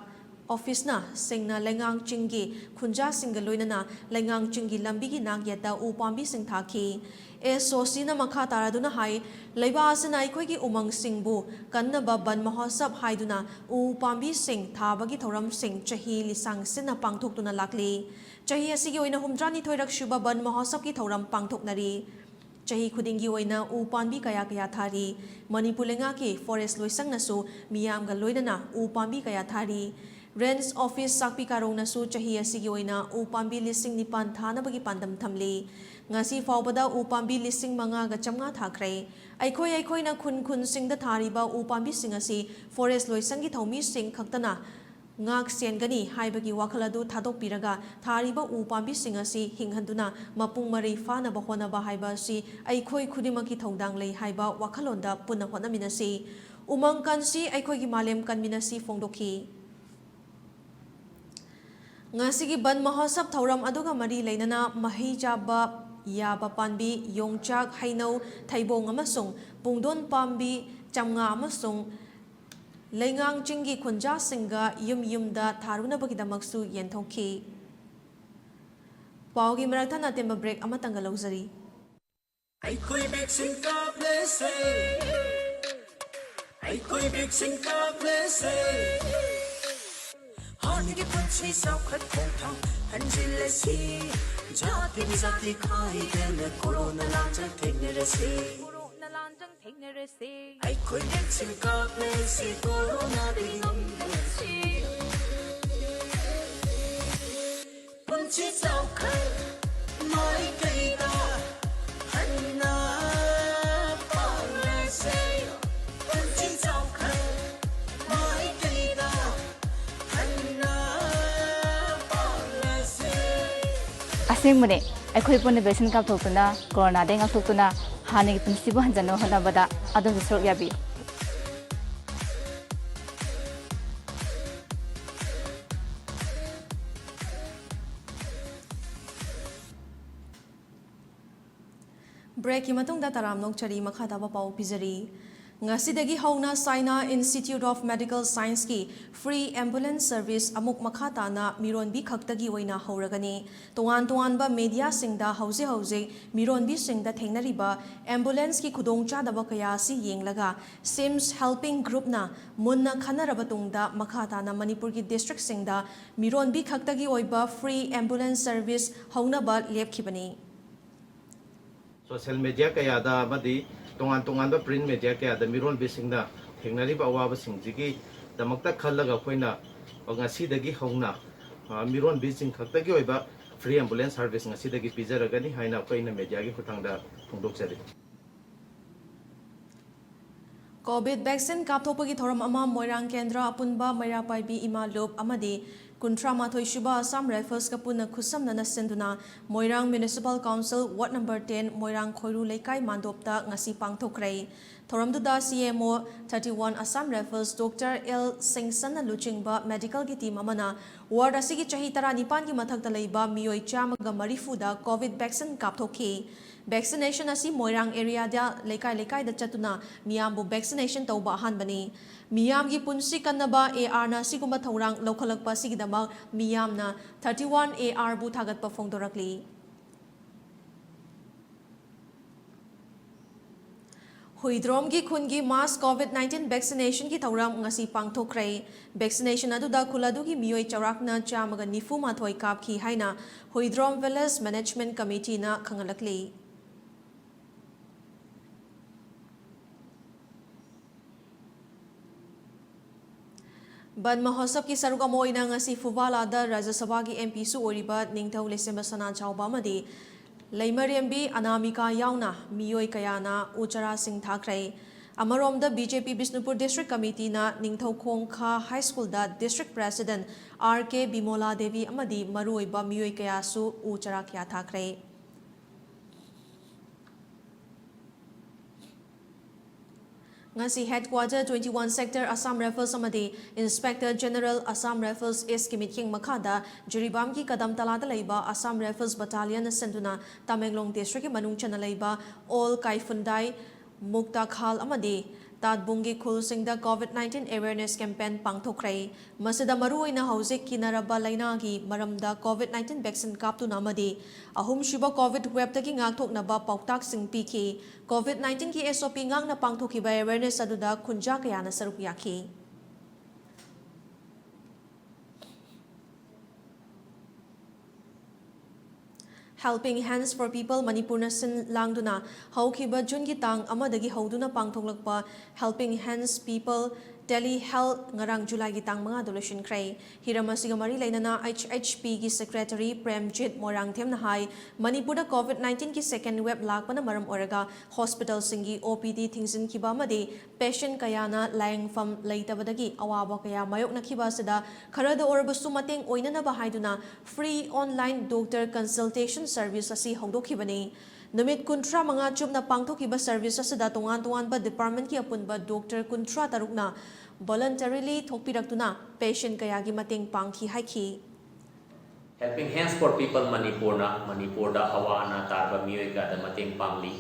Officeꯅ ꯁꯤꯡꯅ ꯂꯩꯉꯥꯡ ꯆꯤꯡꯒꯤ ꯈꯨꯟꯖꯥꯁꯤꯡꯒ ꯂꯣꯏꯅꯅ ꯂꯩꯉꯥꯡ ꯆꯤꯡꯒꯤ ꯂꯝꯕꯤꯒꯤ ꯅꯥꯛꯌꯦꯠꯇ ꯎ ꯄꯥꯝꯕꯤꯁꯤꯡ ꯊꯥꯈꯤ꯫ S O Cꯅ ꯃꯈꯥ ꯇꯥꯔꯗꯨꯅ ꯍꯥꯏ, ꯂꯩꯕꯥꯛ ꯑꯁꯤꯅ ꯑꯩꯈꯣꯏꯒꯤ ꯎꯃꯪꯁꯤꯡꯕꯨ ꯀꯟꯅꯕ ꯕꯟ ꯃꯍꯣꯠꯁꯕ ꯍꯥꯏꯗꯨꯅ ꯎ ꯄꯥꯝꯕꯤꯁꯤꯡ ꯊꯥꯕꯒꯤ ꯊꯧꯔꯝꯁꯤꯡ ꯆꯍꯤ ꯂꯤꯁꯥꯡ ꯁꯤꯟꯅ ꯄꯥꯡꯊꯣꯛꯇꯨꯅ ꯂꯥꯛꯂꯤ꯫ ꯆꯍꯤ ꯑꯁꯤꯒꯤ ꯑꯣꯏꯅ ꯍꯨꯝꯗ꯭ꯔꯥꯅꯤꯊꯣꯏꯔꯛ ꯁꯨꯕ ꯕꯟ ꯃꯍꯣꯠꯁꯕꯀꯤ ꯊꯧꯔꯝ ꯄꯥꯡꯊꯣꯛꯅꯔꯤ꯫ ꯆꯍꯤ ꯈꯨꯗꯤꯡꯒꯤ ꯑꯣꯏꯅ ꯎ ꯄꯥꯝꯕꯤ ꯀꯌꯥ ꯀꯌꯥ ꯊꯥꯔꯤ꯫ ꯃꯅꯤꯄꯨꯔ ꯂꯩꯉꯥꯛꯀꯤ Forest ꯂꯣꯏꯁꯪꯅꯁꯨ ꯃꯤꯌꯥꯝꯒ ꯂꯣꯏꯅꯅ ꯎ ꯄꯥꯝꯕꯤ ꯀꯌꯥ ꯊꯥꯔꯤ꯫ Range Office ꯆꯥꯛꯄꯤ ꯀꯥꯔꯣꯡꯅꯁꯨ ꯆꯍꯤ ꯑꯁꯤꯒꯤ ꯑꯣꯏꯅ ꯎ ꯄꯥꯝꯕꯤ ꯂꯤꯁꯤꯡ ꯅꯤꯄꯥꯟ ꯊꯥꯅꯕꯒꯤ ꯄꯥꯟꯗꯝ ꯊꯝꯂꯤ꯫ ꯉꯁꯤ ꯐꯥꯎꯕꯗ ꯎ ꯄꯥꯝꯕꯤ ꯂꯤꯁꯤꯡ ꯃꯉꯥꯒ ꯆꯥꯝꯃꯉꯥ ꯊꯥꯈ꯭ꯔꯦ꯫ ꯑꯩꯈꯣꯏ ꯑꯩꯈꯣꯏꯅ ꯈꯨꯟ ꯈꯨꯟꯁꯤꯡꯗ ꯊꯥꯔꯤꯕ ꯎ ꯄꯥꯝꯕꯤꯁꯤꯡ ꯑꯁꯤ Forest ꯂꯣꯏꯁꯪꯒꯤ ꯊꯧꯃꯤꯁꯤꯡ ꯈꯛꯇꯅ ꯉꯥꯛ ꯁꯦꯟꯒꯅꯤ ꯍꯥꯏꯕꯒꯤ ꯋꯥꯈꯜ ꯑꯗꯨ ꯊꯥꯗꯣꯛꯄꯤꯔꯒ ꯊꯥꯔꯤꯕ ꯎ ꯄꯥꯝꯕꯤꯁꯤꯡ ꯑꯁꯤ ꯍꯤꯡꯍꯟꯗꯨꯅ ꯃꯄꯨꯡ ꯃꯔꯩ ꯐꯥꯅꯕ ꯍꯣꯠꯅꯕ ꯍꯥꯏꯕ ꯑꯁꯤ ꯑꯩꯈꯣꯏ ꯈꯨꯗꯤꯡꯃꯛꯀꯤ ꯊꯧꯗꯥꯡ ꯂꯩ ꯍꯥꯏꯕ ꯋꯥꯈꯜꯂꯣꯟꯗ ꯄꯨꯟꯅ ꯍꯣꯠꯅꯃꯤꯟꯅꯁꯤ꯫ ꯎꯃꯪ ꯀꯟꯁꯤ, ꯑꯩꯈꯣꯏꯒꯤ ꯃꯥꯂꯦꯝ ꯀꯟꯃꯤꯟꯅꯁꯤ ꯐꯣꯡꯗꯣꯛꯈꯤ꯫ ꯉꯁꯤꯒꯤ ꯕꯟ ꯃꯍꯣꯠꯁꯕ ꯊꯧꯔꯝ ꯑꯗꯨꯒ ꯃꯔꯤ ꯂꯩꯅꯅ ꯃꯍꯩ ꯆꯥꯕ ꯌꯥꯕ ꯄꯥꯝꯕꯤ, ꯌꯣꯡꯆꯥꯛ, ꯍꯩꯅꯧ, ꯊꯩꯕꯣꯡ ꯑꯃꯁꯨꯡ ꯄꯨꯡꯗꯣꯟ ꯄꯥꯝꯕꯤ ꯆꯥꯝꯃꯉꯥ ꯑꯃꯁꯨꯡ ꯂꯩꯉꯥꯡ ꯆꯤꯡꯒꯤ ꯈꯨꯟꯖꯥꯁꯤꯡꯒ ꯌꯨꯝ ꯌꯨꯝꯗ ꯊꯥꯔꯨꯅꯕꯒꯤꯗꯃꯛꯁꯨ ꯌꯦꯟꯊꯣꯛꯈꯤ꯫ ꯄꯥꯎꯒꯤ ꯃꯔꯛ ꯊꯠꯅ ꯑꯇꯦꯟꯕ break ꯑꯃꯇꯪꯒ ꯂꯧꯖꯔꯤ꯫ ꯑꯩꯈꯣꯏ vaccine ꯀꯥꯞꯂꯁꯦ, ꯑꯩꯈꯣꯏ vaccine ꯀꯥꯞꯂꯁꯦ꯫ ꯍꯥꯟꯅꯒꯤ ꯄꯨꯟꯁꯤ ꯆꯥꯎꯈꯠ ꯈꯣꯡꯊꯥꯡ ꯍꯟꯖꯤꯜꯂꯁꯤ, ꯖꯥꯇꯤ ꯖꯥꯇꯤ ꯈꯥꯏꯗꯅ ꯀꯣꯔꯣꯅꯥ ꯂꯥꯟꯖꯪ ꯊꯦꯡꯅꯔꯁꯤ꯫ ꯀꯣꯔꯣꯅꯥ ꯂꯥꯟꯖꯪ ꯊꯦꯡꯅꯔꯁꯤ꯫ ꯑꯩꯈꯣꯏ vaccine ꯀꯥꯞꯂꯁꯤ, ꯀꯣꯔꯣꯅꯥꯗꯒꯤ ꯉꯝꯂꯁꯤ꯫ ꯄꯨꯟꯁꯤ ꯆꯥꯎꯈꯠ ꯃꯥꯏꯀꯩꯗ ꯍꯟꯅ ꯄꯥꯡꯂꯁꯦ꯫ ꯄꯨꯟꯁꯤ ꯆꯥꯎꯈꯠ ꯃꯥꯏꯀꯩꯗ ꯑꯁꯦꯡꯕꯅꯦ, ꯑꯩꯈꯣꯏ ꯄꯨꯟꯅ vaccine ꯀꯥꯞꯊꯣꯛꯇꯨꯅ, ꯀꯣꯔꯣꯅꯥꯗꯒꯤ ꯉꯥꯛꯊꯣꯛꯇꯨꯅ, ꯍꯥꯟꯅꯒꯤ ꯄꯨꯟꯁꯤꯕꯨ ꯍꯟꯖꯟꯅꯕ ꯍꯣꯠꯅꯕꯗ ꯑꯗꯣꯝꯁꯨ ꯁꯔꯨꯛ ꯌꯥꯕꯤꯌꯨ꯫ Breakꯀꯤ ꯃꯇꯨꯡꯗ ꯇꯔꯥꯝꯅ ꯑꯣꯛꯆꯔꯤ, ꯃꯈꯥ ꯇꯥꯕ ꯄꯥꯎ ꯄꯤꯖꯔꯤ꯫ ꯉꯁꯤꯗꯒꯤ ꯍꯧꯅ Saina Institute of Medical Scienceꯀꯤ free ambulance service ꯑꯃꯨꯛ ꯃꯈꯥ ꯇꯥꯅ ꯃꯤꯔꯣꯟꯕꯤ ꯈꯛꯇꯒꯤ ꯑꯣꯏꯅ ꯍꯧꯔꯒꯅꯤ꯫ ꯇꯣꯉꯥꯟ ꯇꯣꯉꯥꯟꯕ mediaꯁꯤꯡꯗ ꯍꯧꯖꯤꯛ ꯍꯧꯖꯤꯛ ꯃꯤꯔꯣꯟꯕꯤꯁꯤꯡꯗ ꯊꯦꯡꯅꯔꯤꯕ ambulanceꯀꯤ ꯈꯨꯗꯣꯡꯆꯥꯗꯕ ꯀꯌꯥ ꯑꯁꯤ ꯌꯦꯡꯂꯒ SIMS helping groupꯅ ꯃꯨꯟꯅ ꯈꯟꯅꯔꯕ ꯇꯨꯡꯗ ꯃꯈꯥ ꯇꯥꯅ ꯃꯅꯤꯄꯨꯔꯒꯤ districtꯁꯤꯡꯗ ꯃꯤꯔꯣꯟꯕꯤ ꯈꯛꯇꯒꯤ ꯑꯣꯏꯕ free ambulance service ꯍꯧꯅꯕ ꯂꯦꯞꯈꯤꯕꯅꯤ꯫ Social media ꯀꯌꯥꯗ ꯑꯃꯗꯤ ꯇꯣꯉꯥꯟ ꯇꯣꯉꯥꯟꯕ print media ꯀꯌꯥꯗ ꯃꯤꯔꯣꯟꯕꯤꯁꯤꯡꯅ ꯊꯦꯡꯅꯔꯤꯕ ꯑꯋꯥꯕꯁꯤꯡꯁꯤꯒꯤꯗꯃꯛꯇ ꯈꯜꯂꯒ ꯑꯩꯈꯣꯏꯅ ꯉꯁꯤꯗꯒꯤ ꯍꯧꯅ, ꯑ, ꯃꯤꯔꯣꯟꯕꯤꯁꯤꯡ ꯈꯛꯇꯒꯤ ꯑꯣꯏꯕ free ambulance service ꯉꯁꯤꯗꯒꯤ ꯄꯤꯖꯔꯒꯅꯤ ꯍꯥꯏꯅ ꯑꯩꯈꯣꯏꯅ mediaꯒꯤ ꯈꯨꯠꯊꯥꯡꯗ ꯐꯣꯡꯗꯣꯛꯆꯔꯤ꯫ Covid vaccine ꯀꯥꯞꯊꯣꯛꯄꯒꯤ ꯊꯧꯔꯝ ꯑꯃ ꯃꯣꯏꯔꯥꯡ ꯀꯦꯟꯗ꯭ꯔ ꯑꯄꯨꯟꯕ ꯃꯩꯔꯥ ꯄꯥꯏꯕꯤ ꯏꯃꯥ ꯂꯨꯞ ꯑꯃꯗꯤ ꯀꯨꯟꯊ꯭ꯔꯥ ꯃꯥꯊꯣꯏ ꯁꯨꯕ Assam Riflesꯀ ꯄꯨꯟꯅ ꯈꯨꯠꯁꯝꯅꯅ ꯁꯤꯟꯗꯨꯅ ꯃꯣꯏꯔꯥꯡ Municipal Council Ward number ten ꯃꯣꯏꯔꯥꯡ ꯈꯣꯏꯔꯨ ꯂꯩꯀꯥꯏ ꯃꯥꯟꯗꯣꯞꯇ ꯉꯁꯤ ꯄꯥꯡꯊꯣꯛꯈ꯭ꯔꯦ꯫ ꯊꯧꯔꯝꯗꯨꯗ CMO thirty one Assam Rifles Doctor L ꯁꯤꯡꯁꯟꯅ ꯂꯨꯆꯤꯡꯕ medicalꯒꯤ team ꯑꯃꯅ ward ꯑꯁꯤꯒꯤ ꯆꯍꯤ ꯇꯔꯥꯅꯤꯄꯥꯟꯒꯤ ꯃꯊꯛꯇ ꯂꯩꯕ ꯃꯤꯑꯣꯏ ꯆꯥꯝꯃꯒ ꯃꯔꯤꯐꯨꯗ Covid vaccine ꯀꯥꯞꯊꯣꯛꯈꯤ꯫ Vaccination ꯑꯁꯤ ꯃꯣꯏꯔꯥꯡ areaꯗ ꯂꯩꯀꯥꯏ ꯂꯩꯀꯥꯏꯗ ꯆꯠꯇꯨꯅ ꯃꯤꯌꯥꯝꯕꯨ vaccination ꯇꯧꯕ ꯑꯍꯥꯟꯕꯅꯤ꯫ ꯃꯤꯌꯥꯝꯒꯤ ꯄꯨꯟꯁꯤ ꯀꯟꯅꯕ ARꯅ ꯑꯁꯤꯒꯨꯝꯕ ꯊꯧꯔꯥꯡ ꯂꯧꯈꯠꯂꯛꯄ ꯑꯁꯤꯒꯤꯗꯃꯛ ꯃꯤꯌꯥꯝꯅ thirty one ARꯕꯨ ꯊꯥꯒꯠꯄ ꯐꯣꯡꯗꯣꯔꯛꯂꯤ꯫ ꯍꯨꯏꯗ꯭ꯔꯣꯝꯒꯤ ꯈꯨꯟꯒꯤ mass Covid nineteen vaccinationꯒꯤ ꯊꯧꯔꯝ ꯉꯁꯤ ꯄꯥꯡꯊꯣꯛꯈ꯭ꯔꯦ꯫ Vaccination ꯑꯗꯨꯗ ꯈꯨꯜ ꯑꯗꯨꯒꯤ ꯃꯤꯑꯣꯏ ꯆꯥꯎꯔꯥꯛꯅ ꯆꯥꯝꯃꯒ ꯅꯤꯐꯨ ꯃꯥꯊꯣꯏ ꯀꯥꯞꯈꯤ ꯍꯥꯏꯅ ꯍꯨꯏꯗ꯭ꯔꯣꯝ Village Management Committeeꯅ ꯈꯪꯍꯜꯂꯛꯂꯤ꯫ ꯕꯟ ꯃꯍꯣꯠꯁꯕꯀꯤ ꯁꯔꯨꯛ ꯑꯃ ꯑꯣꯏꯅ ꯉꯁꯤ ꯐꯨꯕꯥꯂꯥꯗ ꯔꯥꯖ꯭ꯌ ꯁꯚꯥꯒꯤ MPꯁꯨ ꯑꯣꯏꯔꯤꯕ ꯅꯤꯡꯊꯧ ꯂꯩꯁꯦꯝꯕ ꯁꯅꯥꯖꯥꯎꯕ ꯑꯃꯗꯤ ꯂꯩꯃꯔꯦꯝꯕꯤ ꯑꯅꯥꯃꯤꯀꯥ ꯌꯥꯎꯅ ꯃꯤꯑꯣꯏ ꯀꯌꯥꯅ ꯎ ꯆꯥꯔꯥꯁꯤꯡ ꯊꯥꯈ꯭ꯔꯦ꯫ ꯑꯃꯔꯣꯝꯗ, ꯕꯤ ꯖꯦ ꯄꯤ ꯕꯤꯁꯅꯨꯄꯨꯔ ꯗꯤꯁꯇ꯭ꯔꯤꯛ ꯀꯃꯤꯇꯤꯅ ꯅꯤꯡꯊꯧꯈꯣꯡ ꯈꯥ ꯍꯥꯏ ꯁ꯭ꯀꯨꯜꯗ ꯗꯤꯁꯇ꯭ꯔꯤꯛ ꯄ꯭ꯔꯦꯁꯤꯗꯦꯟꯠ ꯑꯥꯔ ꯀꯦ ꯕꯤꯃꯣꯂꯥ ꯗꯦꯕꯤ ꯑꯃꯗꯤ ꯃꯔꯨꯑꯣꯏꯕ ꯃꯤꯑꯣꯏ ꯀꯌꯥꯁꯨ ꯎ ꯆꯥꯔꯥ ꯀꯌꯥ ꯊꯥꯈ꯭ꯔꯦ꯫ ꯉꯁꯤ headquarter twenty one sector Assam Rifles ꯑꯃꯗꯤ Inspector General Assam Rifles East ꯀꯤ ꯃꯤꯠꯌꯦꯡ ꯃꯈꯥꯗ ꯖꯤꯔꯤꯕꯥꯝꯒꯤ ꯀꯗꯝꯇꯂꯥꯗ ꯂꯩꯕ Assam Rifles Battalion ꯅ ꯁꯤꯟꯗꯨꯅ ꯇꯃꯦꯡꯂꯣꯡ ꯗꯤꯁꯇ꯭ꯔꯤꯛꯀꯤ ꯃꯅꯨꯡ ꯆꯟꯅ ꯂꯩꯕ ꯑꯣꯜ ꯀꯥꯏꯐꯨꯟꯗꯥꯏ, ꯃꯨꯛꯇꯥꯈꯥꯜ ꯑꯃꯗꯤ ꯇꯥꯠꯕꯨꯡꯒꯤ ꯈꯨꯜꯁꯤꯡꯗ COVID nineteen awareness campaign ꯄꯥꯡꯊꯣꯛꯈ꯭ꯔꯦ꯫ ꯃꯁꯤꯗ ꯃꯔꯨꯑꯣꯏꯅ ꯍꯧꯖꯤꯛ ꯀꯤꯅꯔꯕ ꯂꯩꯅꯥꯒꯤ ꯃꯔꯝꯗ COVID nineteen vaccine ꯀꯥꯞꯇꯨꯅ ꯑꯃꯗꯤ ꯑꯍꯨꯝꯁꯨꯕ COVID wave ꯇꯒꯤ ꯉꯥꯛꯊꯣꯛꯅꯕ ꯄꯥꯎꯇꯥꯛꯁꯤꯡ ꯄꯤꯈꯤ꯫ COVID nineteen ꯒꯤ S O P ꯉꯥꯛꯅ ꯄꯥꯡꯊꯣꯛꯈꯤꯕ awareness ꯑꯗꯨꯗ ꯈꯨꯟꯖꯥ ꯀꯌꯥꯅ ꯁꯔꯨꯛ ꯌꯥꯈꯤ꯫ Helping Hands for People ꯃꯅꯤꯄꯨꯔꯅ ꯁꯤꯟ ꯂꯥꯡꯗꯨꯅ ꯍꯧꯈꯤꯕ ꯖꯨꯟꯒꯤ ꯇꯥꯡ ꯑꯃꯗꯒꯤ ꯍꯧꯗꯨꯅ ꯄꯥꯡꯊꯣꯛꯂꯛꯄ Helping Hands People Tele Health ꯉꯔꯥꯡ ꯖꯨꯂꯥꯏꯒꯤ ꯇꯥꯡ ꯃꯉꯥꯗ ꯂꯣꯏꯁꯤꯟꯈ꯭ꯔꯦ꯫ ꯍꯤꯔꯝ ꯑꯁꯤꯒ ꯃꯔꯤ ꯂꯩꯅꯅ H H P ꯒꯤ secretary ꯄ꯭ꯔꯦꯝꯖꯤꯠ ꯃꯣꯏꯔꯥꯡꯊꯦꯝꯅ ꯍꯥꯏ, ꯃꯅꯤꯄꯨꯔꯗ COVID nineteen ꯒꯤ second wave ꯂꯥꯛꯄꯅ ꯃꯔꯝ ꯑꯣꯏꯔꯒ hospital ꯁꯤꯡꯒꯤ O P D ꯊꯤꯡꯖꯤꯟꯈꯤꯕ ꯑꯃꯗꯤ patient ꯀꯌꯥꯅ ꯂꯥꯌꯦꯡꯐꯝ ꯂꯩꯇꯕꯗꯒꯤ ꯑꯋꯥꯕ ꯀꯌꯥ ꯃꯥꯌꯣꯛꯅꯈꯤꯕ ꯑꯁꯤꯗ ꯈꯔꯗ ꯑꯣꯏꯔꯕꯁꯨ ꯃꯇꯦꯡ ꯑꯣꯏꯅꯅꯕ ꯍꯥꯏꯗꯨꯅ free online doctor consultation service ꯑꯁꯤ ꯍꯧꯗꯣꯛꯈꯤꯕꯅꯤ꯫ ꯅꯨꯃꯤꯠ ꯀꯨꯟꯊ꯭ꯔꯥ ꯃꯉꯥ ꯆꯨꯞꯅ ꯄꯥꯡꯊꯣꯛꯈꯤꯕ service ꯑꯁꯤꯗ ꯇꯣꯉꯥꯟ ꯇꯣꯉꯥꯟꯕ department ꯀꯤ ꯑꯄꯨꯟꯕ doctor ꯀꯨꯟꯊ꯭ꯔꯥ ꯇꯔꯨꯛꯅ voluntarily ꯊꯣꯛꯄꯤꯔꯛꯇꯨꯅ patient ꯀꯌꯥꯒꯤ ꯃꯇꯦꯡ ꯄꯥꯡꯈꯤ ꯍꯥꯏꯈꯤ꯫ Helping Hands for People ꯃꯅꯤꯄꯨꯔꯅ ꯃꯅꯤꯄꯨꯔꯗ ꯑꯋꯥ ꯑꯅꯥ ꯇꯥꯔꯕ ꯃꯤꯑꯣꯏ ꯀꯌꯥꯗ ꯃꯇꯦꯡ ꯄꯥꯡꯂꯤ꯫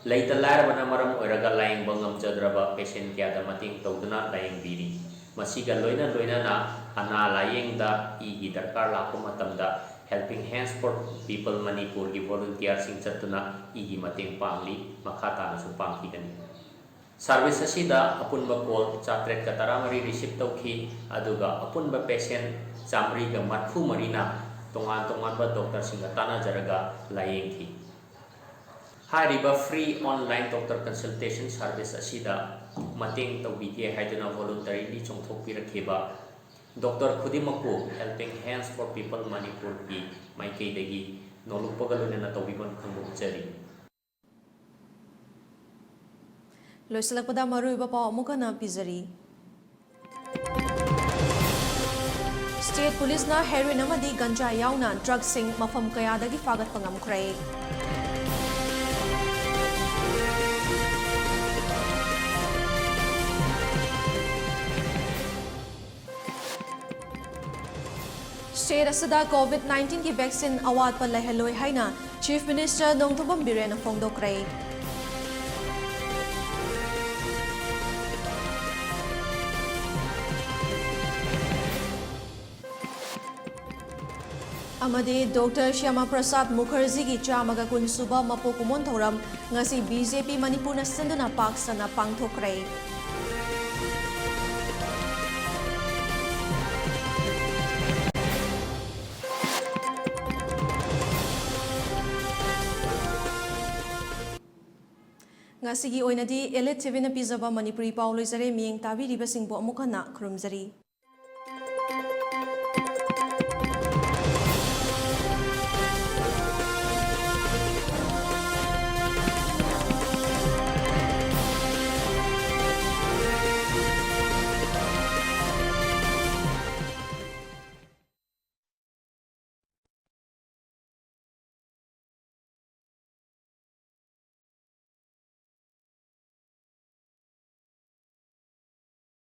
ꯂꯩꯇ ꯂꯥꯏꯔꯕꯅ ꯃꯔꯝ ꯑꯣꯏꯔꯒ ꯂꯥꯌꯦꯡꯕ ꯉꯝꯖꯗ꯭ꯔꯕ patient ꯀꯌꯥꯗ ꯃꯇꯦꯡ ꯇꯧꯗꯨꯅ ꯂꯥꯌꯦꯡꯕꯤꯔꯤ꯫ ꯃꯁꯤꯒ ꯂꯣꯏꯅ ꯂꯣꯏꯅꯅ ꯑꯅꯥ ꯂꯥꯌꯦꯡꯗ ꯏꯒꯤ ꯗꯔꯀꯥꯔ ꯂꯥꯛꯄ ꯃꯇꯝꯗ Helping Hands for People ꯃꯅꯤꯄꯨꯔꯒꯤ volunteer ꯁꯤꯡ ꯆꯠꯇꯨꯅ ꯏꯒꯤ ꯃꯇꯦꯡ ꯄꯥꯡꯂꯤ, ꯃꯈꯥ ꯇꯥꯅꯁꯨ ꯄꯥꯡꯈꯤꯒꯅꯤ꯫ Service ꯑꯁꯤꯗ ꯑꯄꯨꯟꯕ call ꯆꯥꯇ꯭ꯔꯦꯠꯀ ꯇꯔꯥꯃꯔꯤ receive ꯇꯧꯈꯤ, ꯑꯗꯨꯒ ꯑꯄꯨꯟꯕ patient ꯆꯥꯃꯔꯤꯒ ꯃꯔꯤꯐꯨ ꯃꯔꯤꯅ ꯇꯣꯉꯥꯟ ꯇꯣꯉꯥꯟꯕ doctor ꯁꯤꯡꯒ ꯇꯥꯟꯅꯖꯔꯒ ꯂꯥꯌꯦꯡꯈꯤ꯫ ꯍꯥꯏꯔꯤꯕ free online doctor consultation service ꯑꯁꯤꯗ ꯃꯇꯦꯡ ꯇꯧꯕꯤꯒꯦ ꯍꯥꯏꯗꯨꯅ voluntarily ꯆꯣꯡꯊꯣꯛꯄꯤꯔꯛꯈꯤꯕ doctor ꯈꯨꯗꯤꯡꯃꯛꯄꯨ Helping Hands for People ꯃꯅꯤꯄꯨꯔꯒꯤ ꯃꯥꯏꯀꯩꯗꯒꯤ ꯅꯣꯂꯨꯛꯄꯒ ꯂꯣꯏꯅꯅ ꯇꯧꯕꯤꯐꯝ ꯈꯪꯗꯣꯛꯆꯔꯤ꯫ ꯂꯣꯏꯁꯤꯜꯂꯛꯄꯗ ꯃꯔꯨꯑꯣꯏꯕ ꯄꯥꯎ ꯑꯃꯨꯛ ꯍꯟꯅ ꯄꯤꯖꯔꯤ꯫ State Police ꯅ heroin ꯑꯃꯗꯤ ꯒꯟꯖꯥ ꯌꯥꯎꯅ drug ꯁꯤꯡ ꯃꯐꯝ ꯀꯌꯥꯗꯒꯤ ꯐꯥꯒꯠꯄ ꯉꯝꯈ꯭ꯔꯦ꯫ State ꯑꯁꯤꯗ COVID nineteen ꯒꯤ vaccine ꯑꯋꯥꯠꯄ ꯂꯩꯍꯜꯂꯣꯏ ꯍꯥꯏꯅ Chief Minister ꯅꯣꯡꯊꯣꯝꯕꯝ ꯕꯤꯔꯦꯟꯅ ꯐꯣꯡꯗꯣꯛꯈ꯭ꯔꯦ꯫ ꯑꯃꯗꯤ Doctor ꯁ꯭ꯌꯥꯃꯥ ꯄ꯭ꯔꯁꯥꯗ ꯃꯨꯈꯔꯖꯤꯒꯤ ꯆꯥꯝꯃꯒ ꯀꯨꯟ ꯁꯨꯕ ꯃꯄꯣꯛ ꯀꯨꯝꯑꯣꯟ ꯊꯧꯔꯝ ꯉꯁꯤ BJP ꯃꯅꯤꯄꯨꯔꯅ ꯁꯤꯟꯗꯨꯅ ꯄꯥꯛ ꯁꯟꯅ ꯄꯥꯡꯊꯣꯛꯈ꯭ꯔꯦ꯫ ꯉꯁꯤꯒꯤ ꯑꯣꯏꯅꯗꯤ Elite TVꯅ ꯄꯤꯖꯕ ꯃꯅꯤꯄꯨꯔꯤ ꯄꯥꯎ ꯂꯣꯏꯖꯔꯦ꯫ ꯃꯤꯠꯌꯦꯡ ꯇꯥꯕꯤꯔꯤꯕꯁꯤꯡꯕꯨ ꯑꯃꯨꯛ ꯍꯟꯅ ꯈꯨꯔꯨꯝꯖꯔꯤ꯫